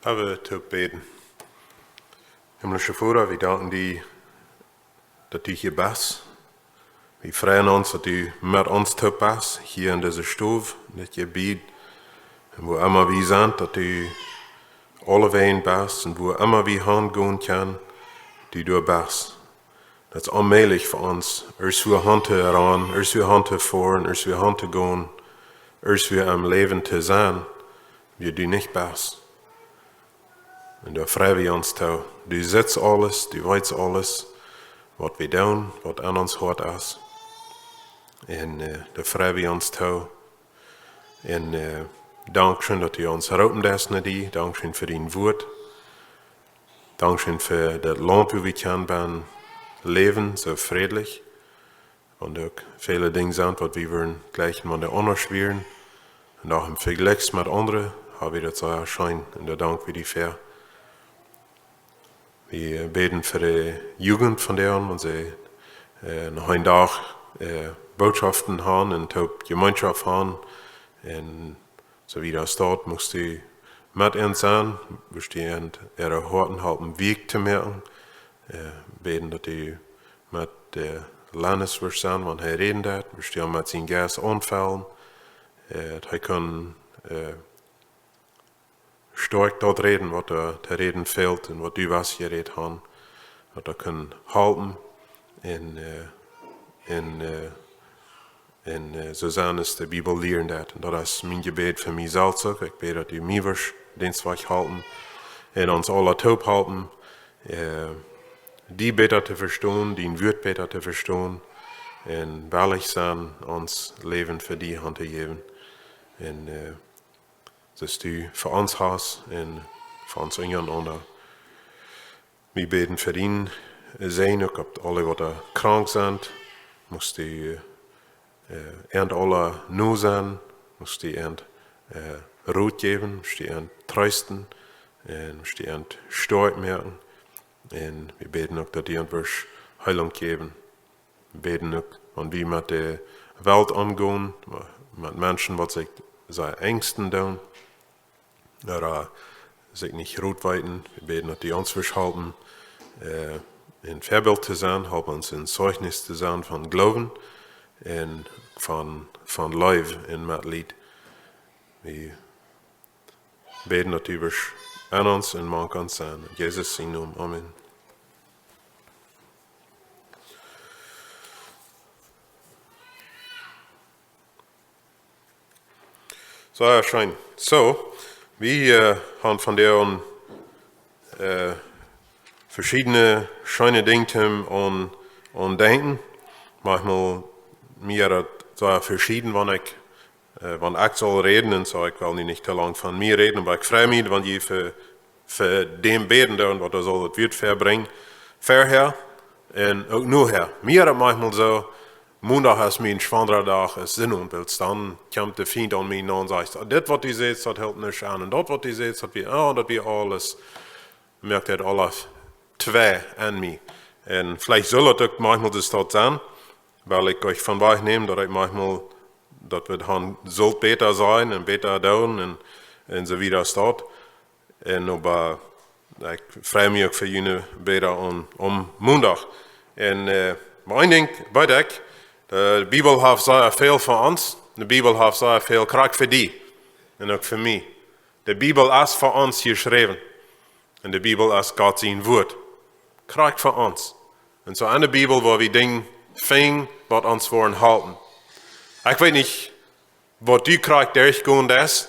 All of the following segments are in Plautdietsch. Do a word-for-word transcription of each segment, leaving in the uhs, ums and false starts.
Lot ons toop bäden. Himmlische Voda, wie danken die, daut du hia best. Wie freien ons, daut du met ons toop best, hia en dise Stow, en dit Jebied. Un wua emma wie sent, daut du aulewäajen best. Un wua emma wie han gonen kjennen, du doa best. Daut es onmäajlich fa ons, irjentwua han to rannen, irjentwua han to foaren, irjentwua han to gonen, irjentwua em Läwen to sennen, wua du nich best. Un doa frei wie ons too. Du sitst aules, du weetst aules, waut wie doonen, waut aun ons Hoat es. Un, äh, doa frei wie ons too. Un, äh, dankscheen, daut du ons roopen deist no die. Dankscheen fa dien Wuat. Dankscheen fa daut Launt, wua wie kjennen läwen, soo frädlich. Wan uk väle Dinja sent, waut wie wudden jlikj mau aundasch wieren. Un uk em Vejlikj met aundre, ha wie daut soo scheen. Un doa dank wie die fa. Wie bäden fa de Jugend von dee, wan see, äh, noch een Dach, äh, Bootschoften han un toop Jemeenschoft han. Un soo wiet daut steit, muchst du met an sennen, wurscht du an äare Hoaten halpen, wieekj to moaken. Äh, bäden, daut du met, äh, Lennis wurscht sennen, wan hee räden deit, wurscht du am met sienen Jeist aunfellen. Äh, daut hee kaun, äh, stoakj daut räden, waut doa to räden fält un waut du west jerät han, daut daut kaun halpen un, äh, un, äh, un, äh, soo sennen aus de Bibel lieren deit. Un daut es mien Jebäd fa mie selfst uk. Ekj bäd, daut du mie wurscht dän Wajch halpen un ons aula toop halpen, äh, die bäta to vestonen, dien Wuat bäta to vestonen un wellich sennen, ons Läwen fa die han to jäwen. Un, äh, daut du fa ons hast un fa ons unjarenaunda. Wie bäden fa dien Säajen uk opp aule, waut doa krank sent. Muchst du, äh, an aula no sennen, muchst du an, äh, Rot jäwen, muchst du an treesten un muchst du an stoakj moaken. Un wie bäden uk, daut du an wurscht Heilunk jäwen. Bäden uk, wan wie met de Welt omgonen, met Menschen, waut sikj sea enjsten doonen, ooda sikj nich Rot weeten. Wie bäden, daut du ons wurscht halpen, äh, een Väabilt to sennen, halp ons een Zeichnis to sennen von Gloowen un von, von Leew un Metleet. Wie bäden, daut du wurscht aun ons un mank ons sennen. En Jesus sienen Nomen. Amen. Soo, jo, scheen. Soo, wie, äh, han vondoag, äh, veschiedne scheene Dinja aun, aun denkjen. Maunchmol mea daut soo veschieden, wan ekj, äh, wan ekj saul räden un soo, ekj well nu nich too lang von mie räden, oba ekj frei mie, wan jie fa, fa däm bäden doonen, waut hee saul daut Wuat verbrinjen. Verhäa un uk nohäa. Mie jeit daut maunchmol soo, Mondach es mien schwandra Dach, es Sindach, wiels dan kjemt de Fient aun mie no un sajcht: "Oh, dit waut du sajchst, daut halpt nich aun. Un daut waut du sajchst, daut wia, oh, daut wia aules." Moakt daut aula twee aun mie. Un veleicht saul daut uk maunchmol daut sennen, wiels ekj uk von Wajch näm, daut ekj maunchmol, daut wie dan sult bäta sennen un bäta doonen un, un soo wieda es daut. Un oba, äh, ekj frei mie uk fa june Bäden aun, aun Mondach. Un, äh, mau een Dinkj weet ekj, de Bibel haft sea väl fa ons. De Bibel haft sea väl krakjt fa die. Un uk fa mie. De Bibel es fa ons jeschräwen. Un de Bibel es Gott sien Wuat. Krakjt fa ons. Un soo aun de Bibel, wua wie Dinja finjen, waut ons woaren halpen. Ekj weet nich, waut du krakjt derchjegonen best.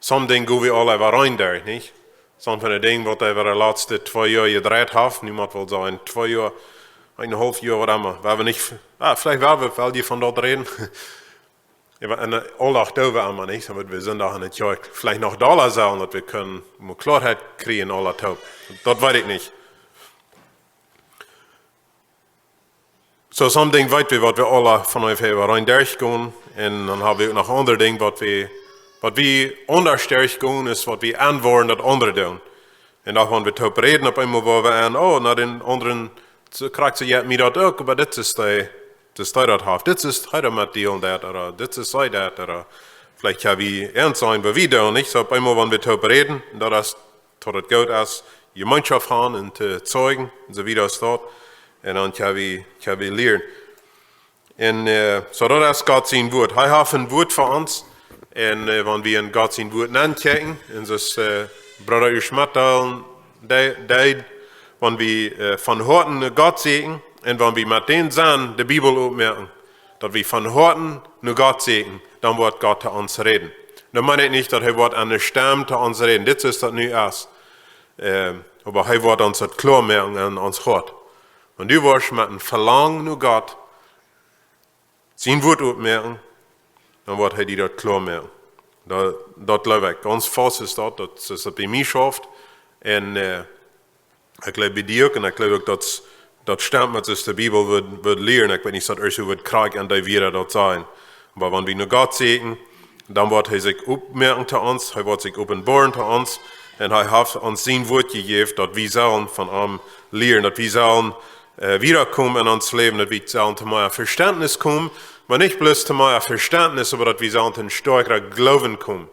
Some Dinja go wie aul äwa een derch, nich? Some von de Dinja, waut wie de latste twee Joa jedreit haben, nu mott wie sajen, twee Joa, een haulf Joa, waut emma. Wie haben nich, ah, veleicht woa wie, well jie von daut räden. Jo, en de Auldach doo wie emma nich, dan woa wie Sindach en de Kjoakj veleicht noch dolla sajen, daut wie kjennen mea Kloaheit kjrieen, aula toop. Daut weet ekj nich. Soo, some Dinja weet wie, waut wie aula von ons äwa een derchgonen. Un dan hab wie uk noch aundre Dinja, waut wie, waut wie aundasch derchgonen, es waut wie aunwoaren daut aundre doonen. Un dan, wan wie toop räden, opp eemol woa wie aun, oh, no dän aundren, soo krakjt soo jeit mie daut uk, oba dit es dee, dit es dee daut haft. Dit es hee daut met dee un daut, ooda dit es see daut, ooda veleicht kjenn wie eent sennen, waut wie doonen, nich? Soo opp eemol, wan wie toop räden, daut es Daut et goot es, Jemeenschoft haben un to zeijen, un soo wieda es daut. Un dan kjenn wie, kjenn wie lieren. Un äh, soo daut es Gott sien Wort. Hee haft een Wort fa ons. Un äh, wan wie en Gott sien Wort nenkjikjen, un soo aus äh, Brooda Uschmatt deed, deed, wan wie äh, von Hoaten no Gott sieekjen, un wan wie met dän Senn de Bibel opmoaken, daut wie von Hoaten no Gott sieekjen, dan woat Gott to ons räden. Dan meen ekj nich, daut hee woat aun de Stemm to ons räden. Dit es daut nu es. Ähm, oba hee woat ons daut kloa moaken aun ons Hoat. Wan du woascht met een Velangen no Gott sien Wort opmoaken, dan woat hee die daut kloa moaken. Daut, daut jleew ekj gaunz faust es daut, daut es daut bie mie schauft. Un äh, ekj jleew bie die uk, un ekj jleew uk daut, daut stemt met waut de Bibel woat, woat lieren. Ekj weet nich, daut ieescht woat krakjt aun dee Wieed daut sajen. Oba wan wie no Gott sieekjen, dan woat hee sikj opmoaken to ons, hee woat sikj openboaren to ons. Un hee haft ons sien Wort jejäft, daut wie sellen von am lieren, daut wie sellen äh, wiedakomen en ons Läwen, daut wie sellen to mea Vestentnis komen, oba nich bloos to mea Vestentnis, oba daut wie sellen to een stoakjren Gloowen komen.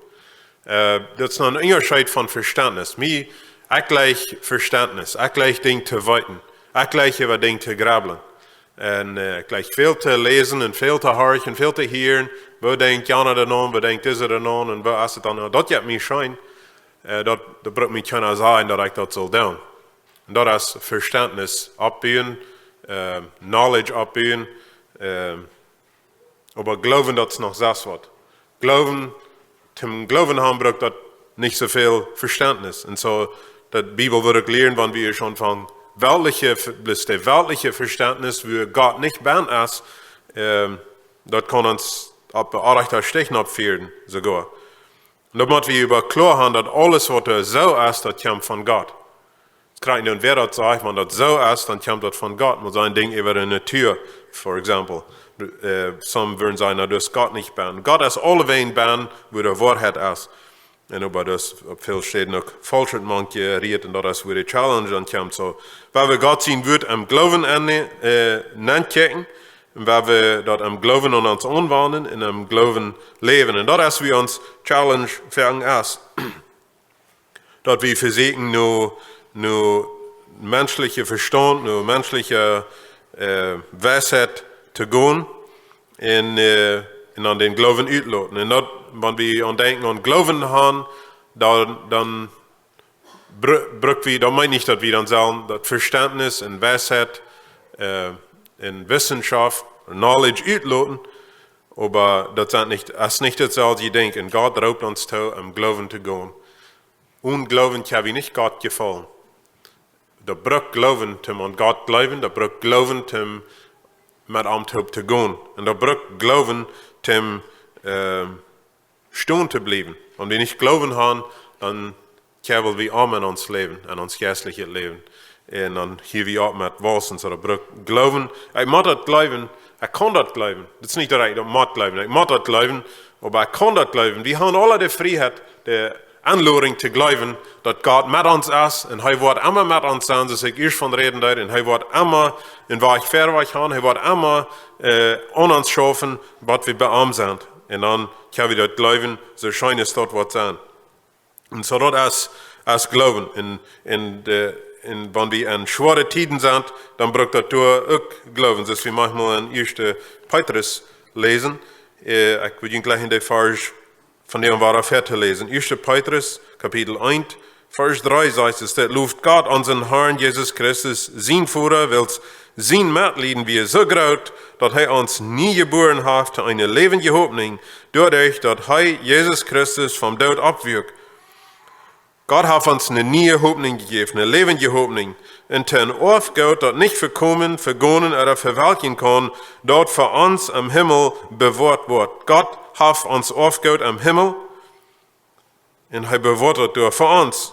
Äh, daut es noch een Unjascheet von Vestentnis. Mie, ekj jlikj Vestentnis, ekj jlikj Dinja to weeten, ekj jlikj äwa Dinja to grublen. Un äh, ekj jlikj väl to läsen un väl to horchen, väl to hieren. Woo denkjt jana doaraun, woo denkjt dise doaraun, un woo es et dan? Daut jeft mie scheen. Äh, daut, daut brukt mie kjeena sajen, daut ekj daut saul doonen. Un daut es Vestentnis oppbuen, äh, Knowledge oppbuen, äh, oba Gloowen, daut es noch sest waut. Gloowen, toom Gloowen haben brukt daut nich soo väl Vestentnis. Un soo, daut Bibelwort lieren, wan wie ieescht aunfangen, weltliche, bloos de weltliche Vestentnis, woo Gott nich bennen es, ähm, daut kaun ons opp de orrajchte Stich oppfieren, soogoa. Un daut mott wie äwa kloa haben, daut aules, waut doa soo es, daut kjemt von Gott. Daut kjrieen wie, wäa daut sajcht, wan daut soo es, dan kjemt daut von Gott. Mott een Dinkj äwa de Natua, for example. Äh, some wudden sajen, na, daut es Gott nich bennen. Gott es aulewäajen bennen, woo de Woarheit es. Un oba daut es opp väl Städen uk faulsch mank jerät, un daut es woo de Challenge dan kjemt. Soo, wan wie Gott sien Wort em Gloowen aun, äh, nenkjikjen, un wan wie daut em Gloowen aun ons aunwenjen un em Gloowen läwen. Un daut es woo ons Challenge fa ons es. Daut wie vesieekjen no, no menschlichen Vestaunt, no menschliche äh, Weisheit to gonen un, äh, un aun dän Gloowen utloten. Un daut, wan wie aun denkjen aun Gloowen haben, dan, dan bru-, bruck wie, daut meent nich, daut wie dan sellen daut Vestentnis un Weisheit äh, un Wissenschaft, Knowledge utloten, oba daut sent nich, es nich daut selwje Dinkj. Un Gott roopt ons too, em Gloowen to gonen. Onen Gloowen kjenn wie nich Gott jefaulen. Daut brukt Gloowen, toom aun Gott jleewen, daut brukt Gloowen, toom met am toop to gonen. Un daut brukt Gloowen, toom äh, stonen to bliewen. Wan wie nich Gloowen haben, dan kjebel wie om en ons Läwen, en ons jeistlichet Läwen. Un dan hia wie opp met wausen, soo daut brukt Gloowen. Ekj mott daut jleewen, ekj kaun daut jleewen. Daut es nich, daut ekj daut mott jleewen, ekj mott daut jleewen, oba ekj kaun daut jleewen. Wie haben aule de Frieheit, de Enlodunk to jleewen, daut Gott met ons es, un hee woat emma met ons sennen, soo aus ekj ieescht von räden deed, un hee woat emma een Wajch verwoat haben, hee woat emma äh, aun ons schaufen, waut wie bie am sent. Un dan kjenn wie daut jleewen, soo scheen aus daut woat sennen. Un soo daut es, es Gloowen. Un, un, äh, un wan wie en schwoare Tieden sent, dan brukt daut doa uk Gloowen. Soo aus wie maunchmol en ieeschte Petrus läsen. Äh, ekj well junt jlikj en dän Varsch von dän wada väa to läsen. Ieeschte Petrus, Kapitel eent, Varsch dree sajcht et: Loft Gott, onsen Herrn Jesus Christus, sien Voda, wiels sien Metlieden wia soo groot, daut hee ons nie jebuaren haft to eene läwendje Hopninj, doaderch daut hee Jesus Christus vom Doot oppwakjt. Gott haft ons eene niee Hopninj jejäft, eene läwendje Hopninj. Un to een Oafgoot, daut nich vekomen, vegonen ooda vewelkjen kaun, daut fa ons em Himmel bewoat woat. Gott haft ons Oafgoot em Himmel. Un hee bewoat daut doa fa ons,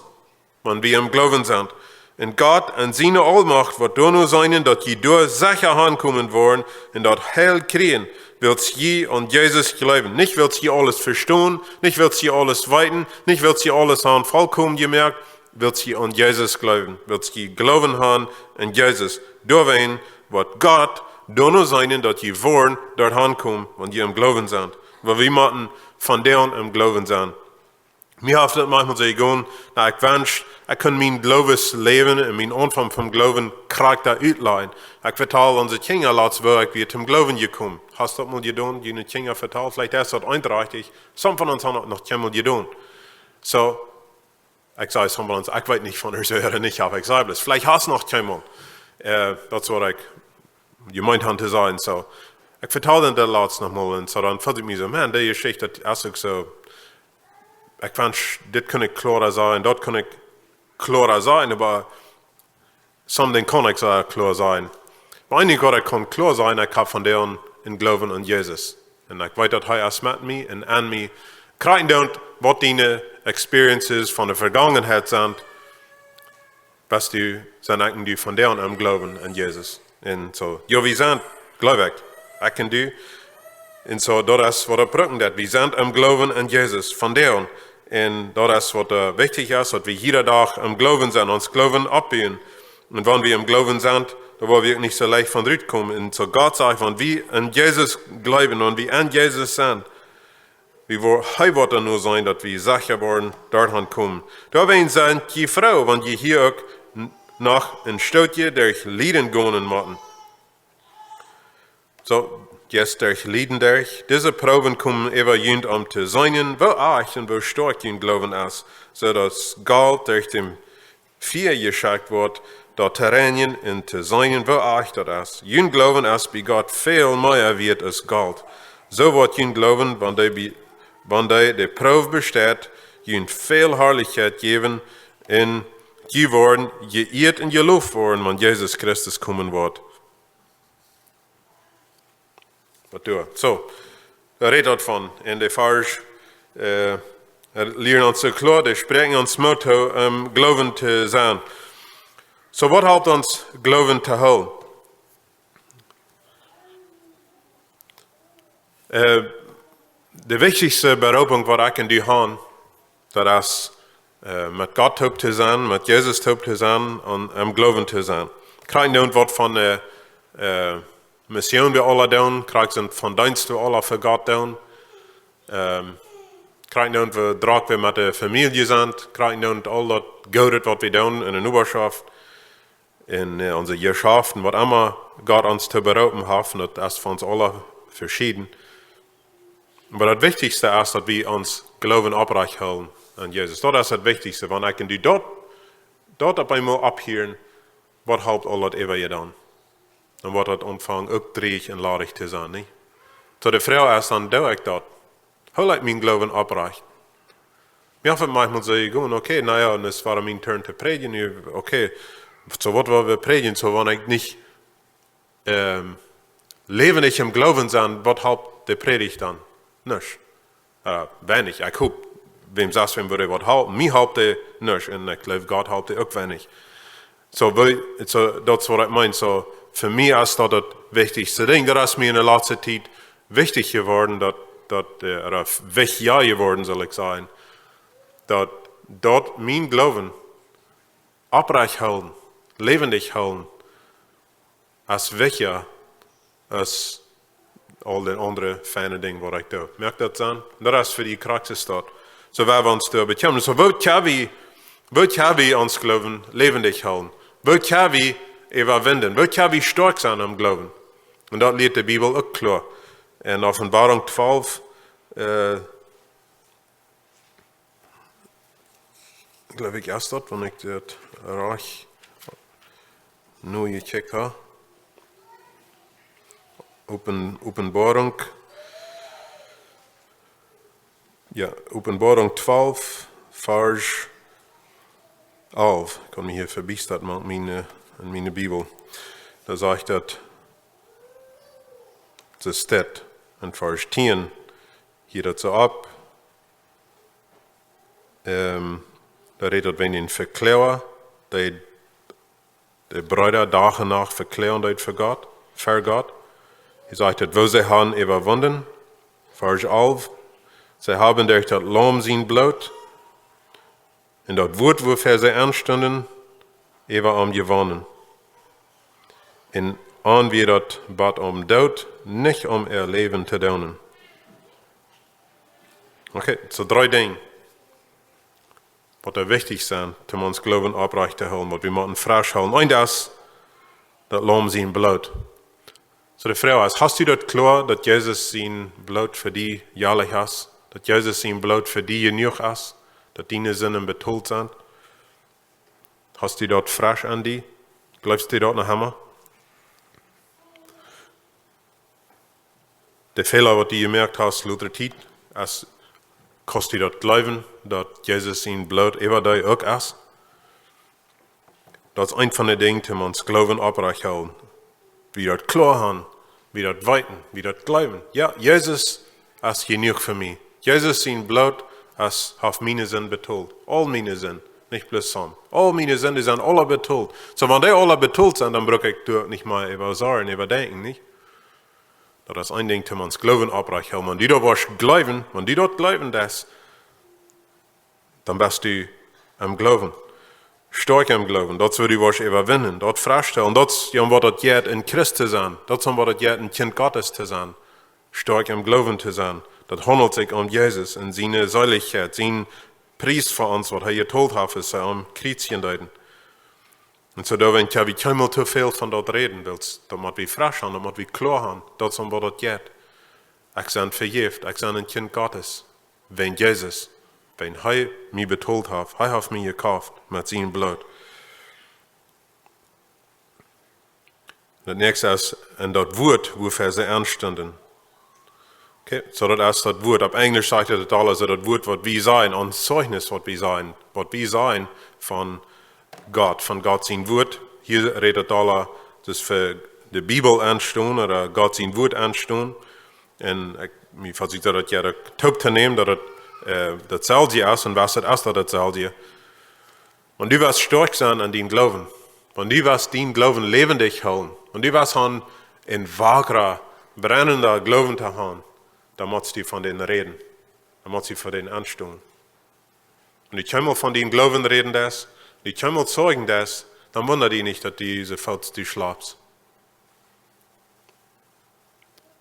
wan wie em Gloowen sent. Un Gott en siene Aulmacht woat doano seenen, daut jie doa secha hankomen woaren un daut Heil kjrieen, wiels jie aun Jesus jleewen. Nich wiels jie aules vestonen, nich wiels jie aules weeten, nich wiels jie aules haben vollkomen jemoakt, wiels jie aun Jesus jleewen, wiels jie Gloowen haben en Jesus. Doawäajen woat Gott doano seenen, daut jie woaren doa hankomen, wan jie em Gloowen sent. Oba wie motten vondoag em Gloowen sennen. Mie haft daut maunchmol soo jegonen, na, ekj wensch, ekj kunn mien Gloowesläwen un mien Aunfank vom Gloowen krakjt utlajen. Ekj vetal onse Kjinja latst, woo ekj wia toom Gloowen jekomen. Hast daut mol jedonen, june Kjinja vetalen? Veleicht es daut eentrajchtich. Some von ons haben daut noch kjeenmol jedonen. Soo, ekj saj some von ons, ekj weet nich von de Sora nich, oba ekj saj bloos, veleicht hast noch kjeenmol. Äh, daut es waut ekj jemeent haud to sajen. Soo, ekj vetal an daut latst noch mol un soo, dan feeld ekj mie soo, Maun, dee Jeschicht, daut es uk soo, ekj wensch, dit kunn ekj kloara sajen, daut kunn ekj kloara sajen, oba something kaun ekj soo kloa sajen. Oba een Dinkj waut ekj kaun kloa sajen, ekj hab vondoag een Gloowen aun Jesus. Un ekj weet daut hee es met mie un aun mie. Krakjt dan waut diene Experiences von de Vegangenheit sent, best du, sent ekj un du vondoag em Gloowen aun Jesus. Un soo, jo, wie sent, gloow ekj, ekj un du. Un soo, daut es waut ekj brucken deed. Wie sent em Gloowen aun Jesus vondoag. Un daut es waut, äh, wichtich es, daut wie jieda Dach em Gloowen sent, ons Gloowen oppbuen. Un wan wie em Gloowen sent, dan woa wie uk nich soo leicht von rutkomen. Un soo Gott sajcht, wan wie aun Jesus gloowen, wan wie aun Jesus sent, wie woa-, hee woat dan nu sennen, daut wie secha woaren doahan komen. Doawäajen sent jie froo, wan jie hia uk n-, noch een Stootje derch Lieden gonen motten. Soo, jetzt derch Lieden derch. Dise Proowen komen äwa junt, om to seenen, woo ajcht un woo stoakj jun Gloowen es, soo daut Golt derch däm Fia jeschekjt woat, daut to reinjen un to seenen, woo ajcht daut es. Jun Gloowen es bie Gott väl mea wieet aus Golt. Soo woat jun Gloowen, wan dee bie-, wan dee de Proow besteit, junt väl Harlichkjeit jäwen un jie woaren jeieet un jeloft woaren, wan Jesus Christus komen woat. Waut doa? Soo, hee rät doavon en de Varsch, äh, hee lieet ons soo kloa, dee spräakjen ons Moot too, em Gloowen to sennen. Soo, waut halpt ons Gloowen to hoolen? Äh, de wichtichste Beroopunk waut ekj un du haben, daut es, äh, met Gott toop to sennen, met Jesus toop to sennen un em Gloowen to sennen. Krakjt nu waut von de, äh, Mission wie aula doonen, krakjt sent von Deenst wie aula fa Gott doonen. Ähm, krakjt nu woo drock wie met de Famielje sent, krakjt nu aul daut Goodet waut wie doonen en de Nobarschoft, en, äh, onse Jeschaften, waut emma Gott ons to beroopen haft, un daut es fa ons aula veschieden. Oba daut Wichtichste es, daut wie ons Gloowen opprajcht hoolen aun Jesus. Daut es daut Wichtichste. Wan ekj un du daut, daut opp eemol opphieren, waut halpt aul daut äwaje dan? Dan woat daut aunfangen uk dreech un ladich to sennen, nich? Soo de Froag es dan, doo ekj daut? Hool ekj mienen Gloowen opprajcht? Mie haft daut maunchmol soo jegonen, okay, na jo, un daut wia mien Turn to prädjen, nu, okay, soo waut woa wie prädjen, soo wan ekj nich, ähm, läwendich em Gloowen sie, waut halpt de Prädicht dan? Nuscht. Äh, weinich. Ekj hop, wäm sest, wäm wudd waut halpen. Mie halpt dee nuscht, un ekj jleew, Gott halpt dee uk weinich. Soo, woo, soo, daut es waut ekj meen. Soo, fa mie es daut daut wichtichste Dinkj. Daut es mie en de latste Tiet wichtich jeworden, daut, daut, äh, ooda wichtja jeworden, saul ekj sajen, daut, daut mien Gloowen opprajcht hoolen, läwendich hoolen, es wichtja aus aul dee aundre feine Dinja waut ekj doo. Moakt daut Senn? Daut es fa de Praxis doa. Soo woa wie ons doa bekjemmen. Soo, woo kjenn wie, woo kjenn wie ons Gloowen läwendich hoolen? Woo kjenn wie äwawinjen? Woo kjenn wie stoakj sennen em Gloowen? Un daut lieet de Bibel uk kloa. En Openboarunk twalf, äh, jleew ekj, es daut, wan ekj daut rajcht nu jekjikjt hab. Open-, Openboarunk. Jo, Openboarunk twalf, Varsch alf. Ekj kaun mie hia vebiestat, mau miene, en miene Bibel. Doa sajcht daut, daut steit en Varsch tieen, hia daut soo opp. Ähm, doa rät daut von dän Vekloaga, dee, dee Breeda Dach un Nacht vekloagen deed ver Gott, ver Gott. Hee sajcht daut, woo see haben äwawunnen, Varsch alf, see haben derch daut Laum sien Bloot un daut Wuat, wuafäa see enstunden, äwa am jewonnen. Un an wia daut bat aum Doot nich om äa Läwen to doonen. Okay, soo dree Dinja. waut doa wichtich sent, om ons Gloowen opprecht to hoolen, waut wie motten fresch hoolen. Eent es daut Laum sien Bloot. Soo de Froag es, hast du daut kloa, daut Jesus sien Bloot fa die jelich es? Daut Jesus sien Bloot fa die jenuach es? Daut diene Sinden betolt sent? Hast du daut fresch aun die? Jleefst du daut noch emma? De Fäla, waut du jemoakt hast, latste Tiet, es, kaust du daut jleewen, daut Jesus sien Bloot äwa die uk es? Daut es eent von de Dinja, om ons Gloowen opprecht hoolen. Wie daut kloa han, wie daut weeten, wie daut jleewen. Jo, Jesus es jenuach fa mie. Jesus sien Bloot es, haft miene Sind betolt. Aul miene Sind, nich bloos some. Aul miene Sind, dee sent aula betolt. Soo, wan dee aula betolt sent, dan bruck ekj doa nich mea äwa sorjen, äwa denkjen, nich? Daut es een Dinkj, om ons Gloowen opprecht hoolen. Wan du daut woascht jleewen, wan du daut jleewen deist, dan best du em Gloowen. Stoakj em Gloowen. Daut es, woo du woascht äwawinjen. Daut fresch to hoolen. Daut es, jo, waut daut jeit, een Christ to sennen. Daut es, waut daut jeit, een Kjint Gottes to sennen. Stoakj em Gloowen to sennen. Daut haundelt sikj om Jesus un siene Seelichkjeit, sien Pries fa ons, waut hee jetolt haft, aus hee aum Kjriez hunk. Un soo, doa woa ekj kjeenmol too väl von daut räden, wiels daut mott wie fresch han, daut mott wie kloa han, daut es om waut daut jeit. Ekj sie vejäft, ekj sie een Kjint Gottes, wäajen Jesus, wäajen hee mie betolt haft, hee haft mie jekoft met sien Bloot. Daut näakjste es, un daut Wuat, wuafäa see enstunden. Okay, soo daut es daut Wuat. Opp Enjlisch sajcht et aul, soo daut Wuat, waut wie sajen, ons Zeichnis, waut wie sajen, waut wie sajen von Gott, von Gott sien Wuat. Hia rät et aul, daut fa de Bibel enstonen, ooda Gott sien Wuat enstonen. Un ekj, mie veleicht daut je toop to nämen, daut et, äh, daut selwje es, un waut et es, daut et selwje. Wan du west stoakj sennen aun dien Gloowen, wan du west dien Gloowen läwendich hoolen, wan du west han een wackraen, brennenden Gloowen to han, dan motst du von dän räden. Dan motst du fa dän enstonen. Wan du kjeenmol von dien Gloowen räden deist, wan du kjeenmol zeijen deist, dan wunda die nich, daut du soo foats du schlapst.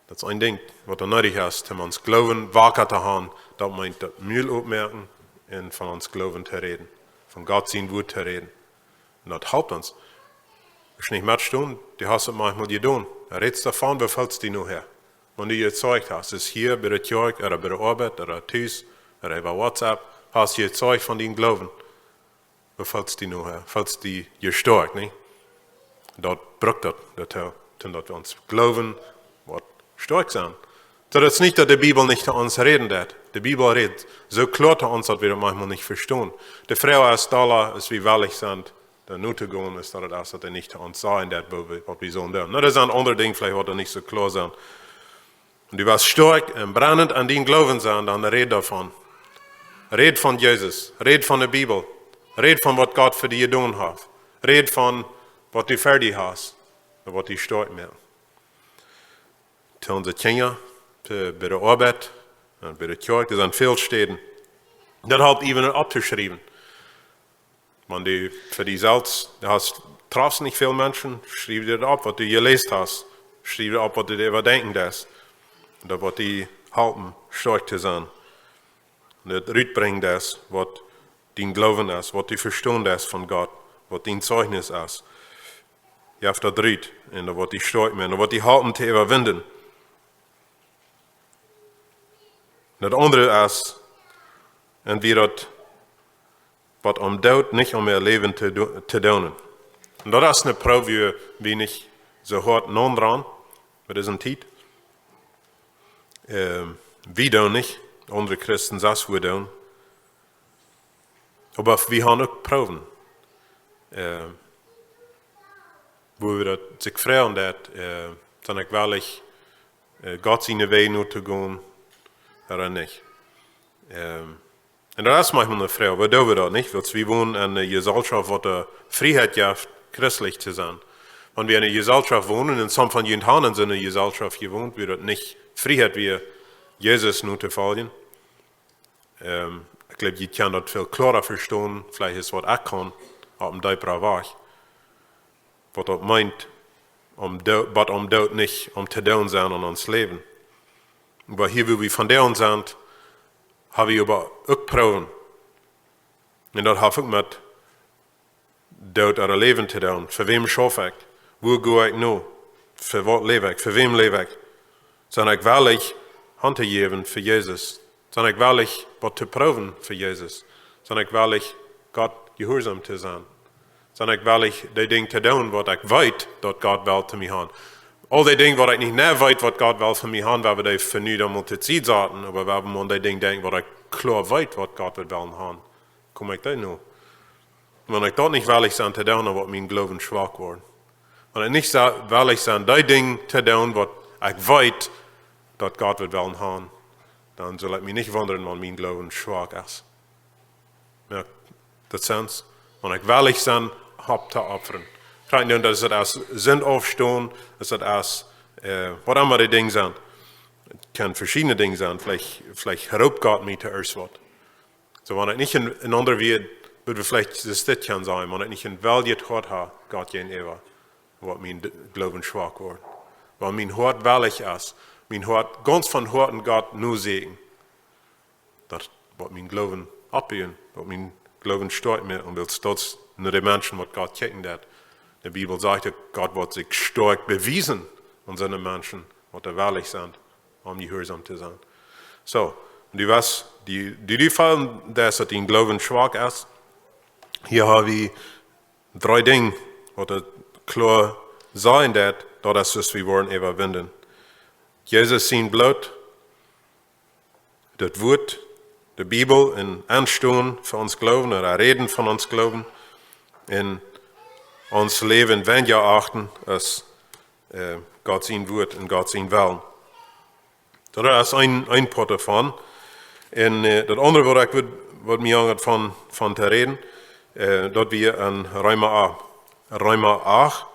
Daut es een Dinkj, waut doa needich es, om ons Gloowen wacka to han, daut meent daut Mul opmoaken un von ons Gloowen to räden, von Gott sien Wuat to räden. Un daut halpt ons. Best nich metstonen, du hast et maunchmol jedonen. Räd doavon, woo foats du nohäa? Wan du jezeicht hast, es hia bie de Kjoakj, ooda bie de Oabeit, ooda tus, ooda äwa WhatsApp, hast jezeicht von dien Gloowen. Woo foats du nohäa? Foats du stoakj, nä? Daut brukt daut, daut, äh, daut wie ons Gloowen woat stoakj sennen. Daut es nich, daut de Bibel nich to ons räden deit. De Bibel rät soo kloa to ons, daut wie daut maunchmol nich vestonen. De Froag es, doa, aus wie wellich sent, doa no to gonen, es daut et es, daut hee nich to ons sajen deit, woo wie, waut wie sellen doonen. Nu, doa sent aundre Dinja veleicht, waut doa nich soo kloa sent. Un du west stoakj un brennend aun dien Gloowen sennen, dan räd doavon. Räd von Jesus, räd von de Bibel, räd von waut Gott fa die jedonen haft, räd von waut du fa die hast, un waut die stoakj moakt. To onse Kjinja, to, bie de Oabeit, un bie de Kjoakj, doa sent väl Städen. Daut halpt eefach opptoschriewen. Wan du fa die selfst, du hast, trafst nich väl Menschen, schriew die opp, waut du jeläst hast. Schriew die opp, waut du doaräwa denkjen deist. Daut woat die halpen, stoakj to sennen. Un daut rutbrinjen deist, waut dien Gloowen es, waut du vestonen deist von Gott, waut dien Zeichnis es. Jeft daut rut, un daut woat die stoakj moaken, daut woat die halpen to äwawinjen. Daut aundre es, un wie daut waut om Doot, nich om äa Läwen to do-, to doonen. Un daut es eene Proow, wua wie nich soo hoat naundran bie dise Tiet. Ähm, wie doonen nich, aundre Christen sest woo doonen. Oba wie haben uk Proowen. Ähm, wua wie daut sikj froagen daut, äh, sie ekj wellich, äh, Gott siene Wäaj no to gonen, ooda nich. Ähm, Un daut es maunchmol eene Froag, wuarom doo wie daut nich? Wiels wie wonen en eene Jeselschoft, waut de Frieheit jeft, christlich to sennen. Wan wie en eene Jeselschoft wonen, un some von junt haben en soone Jeselschoft jewont, wua daut nich Frieheit wia, Jesus notofoljen. Ähm, ekj jleew, jie kjennen daut väl kloara vestonen, veleicht es waut ekj kaun, opp een deepra Wajch. Waut daut meent, om Doo-, waut om Doot nich om to doonen sennen aun ons Läwen. Oba hia, wua wie vondoag sent, ha wie oba uk Proowen. Un daut haft uk met Doot ooda Läwen to doonen. Fa wäm schauf ekj? Wua go ekj no? Fa waut läw ekj? Fa wäm läw ekj? Sie ekj wellich, Haunt to jäwen fa Jesus? Sie ekj wellich, waut to proowen fa Jesus? Sie ekj wellich, Gott jehuarsom to sennen? Sie ekj wellich, dee Dinj to doonen, waut ekj weet, daut Gott well to mie han? Aul dee Dinj, waut ekj nich mea weet, waut Gott well fa mie han, woa wie dee fa nu dan mol to Sied saten, oba woa wie mol aun dee Dinj denkjen, waut ekj kloa weet, waut Gott woat wellen han. Kom ekj dee no? Wan ekj daut nich wellich sie to doonen, dan woat mien Gloowen schwak woaren. Wan ekj nich sa-, wellich sie, dee Dinj to doonen, waut ekj weet, daut Gott woat wellen han, dan saul ekj mie nich wundren, wan mien Gloowen schwak es. Moakt daut Sens? Wan ekj wellich sie, opp to opfren. Krakjt nu, daut es aus Sind aufstonen, es daut aus, äh, waut emma dee Dinj sent. Kaun veschiedne Dinj sennen. Veleicht, veleicht roopt Gott mie to ieescht waut. Soo, wan ekj nich en, en aundre Wieed, wudd wie veleicht dit kjennen sajen, wan ekj nich een weljet Hoat ha, Gott jäajenäwa, woat mien D-, Gloowen schwak woaren. Wan mien Hoat wellich es, mien Hoat gaunz von Hoaten Gott nu säkjen, daut woat mien Gloowen oppbuen, woat mien Gloowen stoakj moaken, wiels daut es no de Menschen, waut Gott kjikjen deit. De Bibel sajcht, daut Gott woat sikj stoakj bewiesen aun siene Menschen, waut doa wellich sent, om jehuarsom to sennen. Soo, un du weetst, dee, dee, dee feelen, daut dien Gloowen schwak es. Hia ha wie dree Dinj, waut daut kloa sajen deit, daut es, daut wie woaren äwawinden. Jesus sien Bloot, daut Wuat, de Bibel, un aunstonen fa ons Gloowen, ooda räden von ons Gloowen, un ons Läwen weinja achten aus, äh, Gott sien Wuat un Gott sien Wellen. Daut es een, een Poat doavon. Un, äh, daut aundre, waut ekj wudd, waut mie aunjeit von, von to räden, äh, daut wia en Reema a-, Reema acht.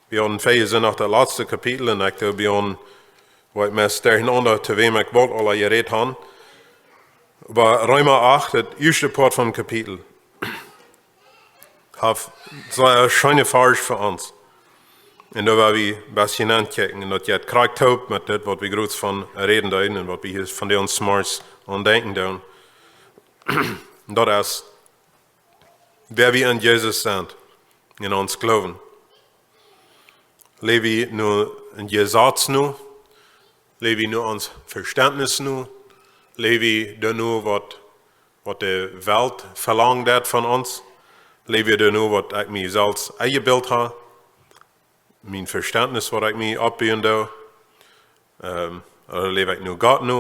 Wie hauden väaje Sindach daut latste Kapitel un ekj doo bie ons, woo ekj meist derchenaunda to wäm ekj wull aula jerät han. Oba Reema acht, daut ieeschte Poat vom Kapitel, haft sea scheene Varsch fa ons. Un doa woa wie een bät ankjikjen. Un daut jeit krakjt toop met dit, waut wie jrod von räden deeden un waut wie hia vondoag zemorjes aun denkjen doonen. Daut es, wäa wie en Jesus sent, en ons Gloowen. Läw wie no een Jesaz no? Läw wie no ons Vestentnis no? Läw wie doano, waut, waut de Welt velangt haft von ons? Läw wie doano, waut ekj mie selfst enjebilt ha? Mien Vestentnis, waut ekj mie oppbuen doo? Ähm, ooda läw ekj no Gott no?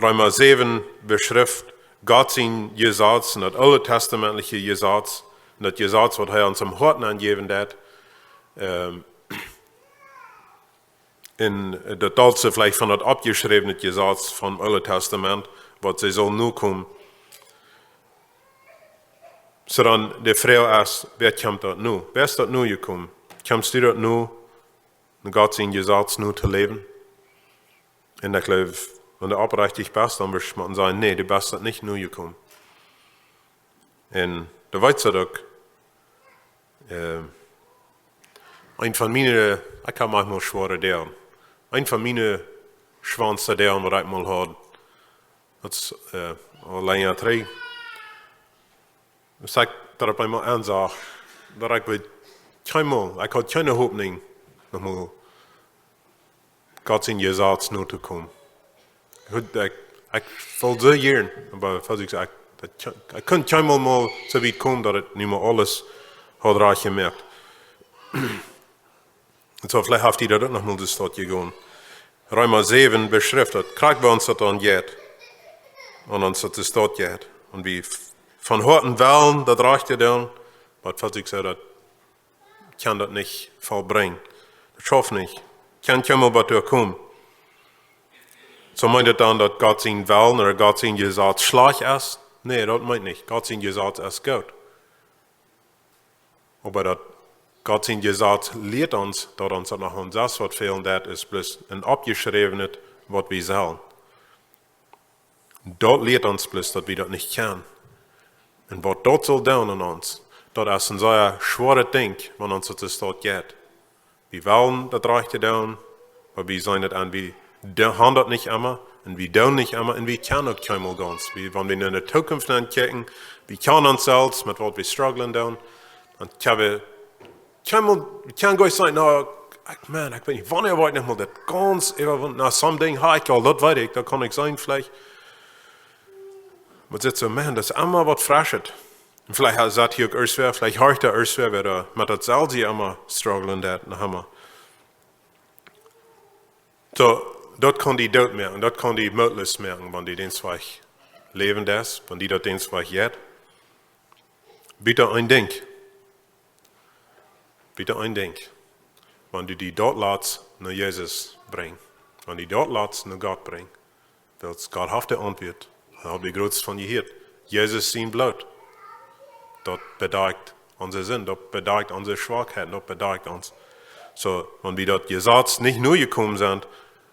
Reema säwen beschrift Gott sien Jesaz un daut ooltestamentliche Jesaz, un daut Jesaz, waut hee ons em Hoat aunjäwen deit. Ähm, un daut deit sikj veleicht von daut aufjeschräwne Jesaz vom Oolen Tastament, waut see sullen nokomen. Soo dan de Froag es, wäa kjemt daut no? Wäa es daut no jekomen? Kjemst du daut no, no Gott sien Jesaz no to läwen? Un ekj jleew, wan du oprajcht best, dan woascht du sajen, nä, du best daut nich no jekomen. Un du weetst daut uk. Äh, een von miene, ekj hab maunchmol schwoare Doag. Een von miene schwoaste Doag, waut ekj mol haud, daut es, äh, aul lenja trigj. Aus ekj daut opp eemol aunsach, daut ekj wist kjeenmol, ekj haud kjeene Hopninj, noch mol Gott sien Jesaz no to komen. Ekj, ekj, ekj wull soo jieren, oba aus ekj saj, ekj, daut, ekj kunn kjeenmol, mol soo wiet komen, daut ekj nu mol aules haud rajcht jemoakt. Un soo veleicht haft hee daut uk noch mol de Staut jegonen. Reema säwen beschrift daut, krakjt woo ons daut dan jeit. Un ons daut de Staut jeit. Un wie f-, von Hoaten wellen daut rajchte doonen, oba aus ekj saj, daut kaun daut nich vollbrinjen. Daut schauft nich. Kaun kjeenmol bat doa komen. Soo meent daut dan, daut Gott sien Wellen ooda Gott sien Jesaz schlajcht es? Nä, daut meent nich. Gott sien Jesaz es goot. Oba daut Gott sien Jesaz lieet ons, daut ons daut noch aun selfst waut fälen deit, es bloos een aufjeschräwenet, waut wie sellen. Daut lieet ons bloos, daut wie daut nich kjennen. Un waut daut saul doonen aun ons, daut es een sea schwoaret Dinkj, wan ons daut de Staut jeit. Wie wellen daut rajchte doonen, oba wie sent daut aun, wie de-, haben daut nich emma, un wie doonen nich emma, un wie kjennen uk kjeenmol gaunz. Wie, wan wie no de Zukunft ankjikjen, wie kjanen ons selfst met waut wie strugglen doonen. Dan kjenn wie, kjenn wie, wie kjennen goanich sajen: "Na, ekj, man, ekj weet nich, wanea woa ekj noch mol dit gaunz äwawunnen? Na, someday ha ekj aul, daut weet ekj, daut kaun ekj sennen veleicht." Oba daut es soo, man, daut es emma waut Freschet. Un veleicht es daut hia uk ieescht wäa, veleicht horcht hee ieescht wäa, wäa doa met daut selfst emma strugglen deit, noch emma. Soo, daut kaun die doot moaken, daut kaun die mootloos moaken, wan du dän Wajch läwen deist, wan die daut dän Wajch jeit. Bitte een Dinkj. Bitte een Dinkj. Wan du die doot latst no Jesus brinjen, wan du die doot latst no Gott brinjen, wiels Gott haft de Auntwuat. Hee haft de Grootet von jehieet. Jesus sien Bloot, daut bedakjt onse Sind, daut bedakjt onse Schwakheit, daut bedakjt ons. Soo, wan wie daut Jesaz nich nojekomen sent,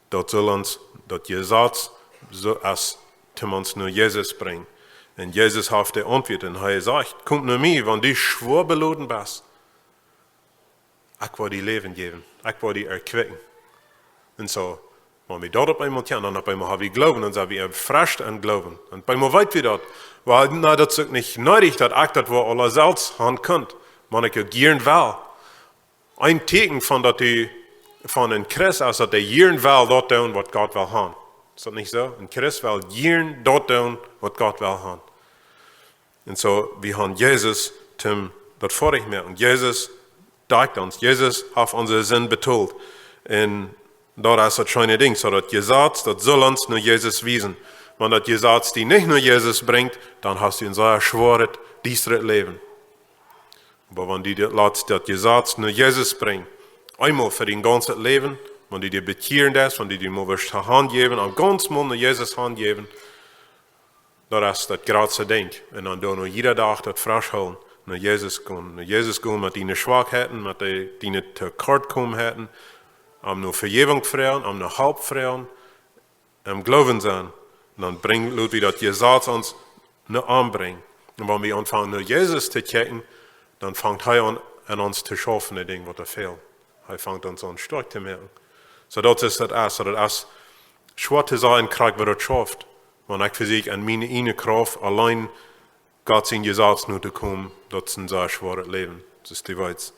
daut saul ons, daut Jesaz saul ons, toom ons no Jesus brinjen. Un Jesus haft de Auntwuat un hee sajcht: "Komt no mie, wan du schwoa beloden best. Ekj woa die Läwen jäwen, ekj woa die erquicken." Un soo, wan wie daut opp eemol kjennen, dan opp eemol ha wie Gloowen, dan sent wie erfrescht em Gloowen. Un opp eemol weet wie daut. Wiels, na, daut es uk nich needich, daut ekj daut woa aula selfst han kunn, wan ekj uk jieren well. Een Tieekjen von daut du, von een Christ es, daut hee jieren well daut doonen, waut Gott well han. Es daut nich soo? Een Christ well jieren daut doonen, waut Gott well han. Un soo, wie han Jesus, toom daut foadich moaken. Jesus dakjt ons. Jesus haft onse Sind betolt. Un daut es daut scheene Dinkj. Soo daut Jesaz, daut saul ons no Jesus wiesen. Wan daut Jesaz die nich no Jesus brinjt, dan hast du een sea schwoaret, diestret Läwen. Oba wan du daut latst, daut Jesaz no Jesus brinjen, eemol fa dien gaunzet Läwen, wan du die bekjieren deist, wan du die mol woascht hanjäwen, aul gaunz mol no Jesus hanjäwen, daut es daut jratste Dinkj. Un dan doa no jieda Dach daut fresch hoolen, no Jesus gonen, no Jesus gonen met diene Schwakheiten, met de, diene Tokortkomenheiten, am no Vejäwunk froagen, am no Help froagen, em Gloowen sennen, dan brinjt, lot wie daut Jesaz ons no am brinjen. Un wan wie aunfangen no Jesus to kjikjen, dan fangt hee aun, aun ons to schaufen, de Dinja waut doa fälen. Hee fangt ons aun stoakj to moaken. Soo daut es daut ieeschte, daut es schwoa to sajen, krakjt woo daut schauft. Wan ekj vesäkj en miene ieejne Krauft auleen Gott sien Jesaz no to komen, daut es een sea schwoaret Läwen. Daut es de Woarheit.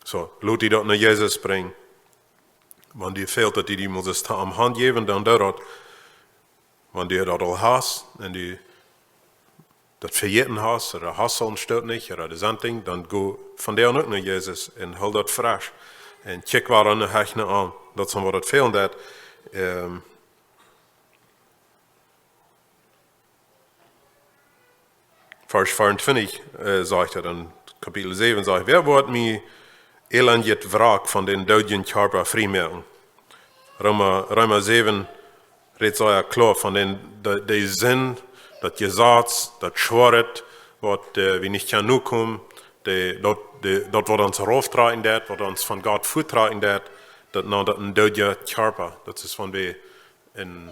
Soo, lot die daut no Jesus brinjen. Wan die fält, daut du die motst to am hanjäwen, dan doo daut. Wan du daut aul hast un du daut vejäten hast, ooda hast aul een Stoot nich, ooda de something, dan go von doa uk no Jesus un hool daut fresch. Un kjikj wada no, hecht no am. Daut es waut daut fälen deit. Ähm, Varsch veeauntwintich, äh, sajcht et, en Kapitel säwen sajcht: "Wäa woat mie elendjet Wrack von dän doodjen Kjarpa frie moaken?" Reema, Reema säwen rät sea kloa von dän, de, de Sind, daut Jesaz, daut Schwoaret, waut, äh, wie nich kjennen nokomen, de, daut, de, daut waut ons rauftrakjen deit, waut ons von Gott fuattrakjen deit, daut, na, daut een doodja Kjarpa. Daut es von wie een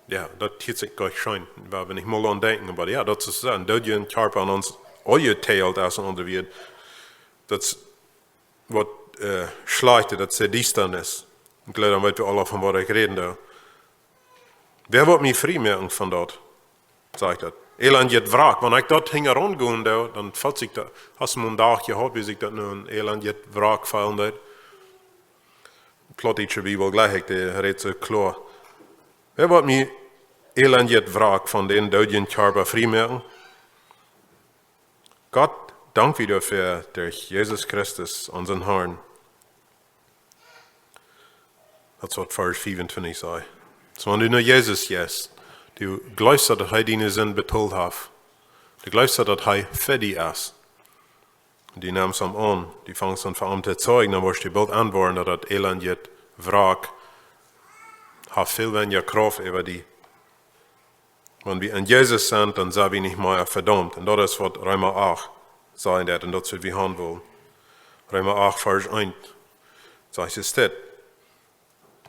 Jo, daut hieet sikj goa scheen, wua wie nich mol aun denkjen, oba jo, daut es een doodja Kjarpa aun ons aunjeteelt, aus een aundret Wuat. Daut es waut, äh, schlajcht, daut es de Diestanis. Ekj jleew, dan weet wie aula von waut ekj räden doo. Wäa woat mie frie moaken von daut? Sajcht daut. Elendjet Wrack. Wan ekj daut hinjaraun gonen doo, dan felt sikj daut, hast du mol een Dach jehaut, wua sikj daut no een elendjet Wrack felt, daut? Plautdietsche Bibel jlikj ekj, dee rät soo kloa. Wäa woat mie elendjet Wrack von dän doodjen Kjarpa frie moaken? Gott, dank wie doafäa derch Jesus Christus, onsen Harn. Daut es waut Varsch fiewuntwintich sajcht. Soo, wan du no Jesus jeist, du jleefst, daut hee diene Sind betolt haft. Du jleefst, daut hee fa die es. Du nemst am aun, du fangst aun fa am to zeijen, dan woascht du boolt enwoaren, daut daut elendjet Wrack haft väl weinja Krauft äwa die. Wan wie en Jesus sent, dan sent wie nich mea vedaumt. Un daut es waut Reema acht sajen deit, un daut es waut wie han wellen. Reema acht, Varsch eent, sajcht et dit.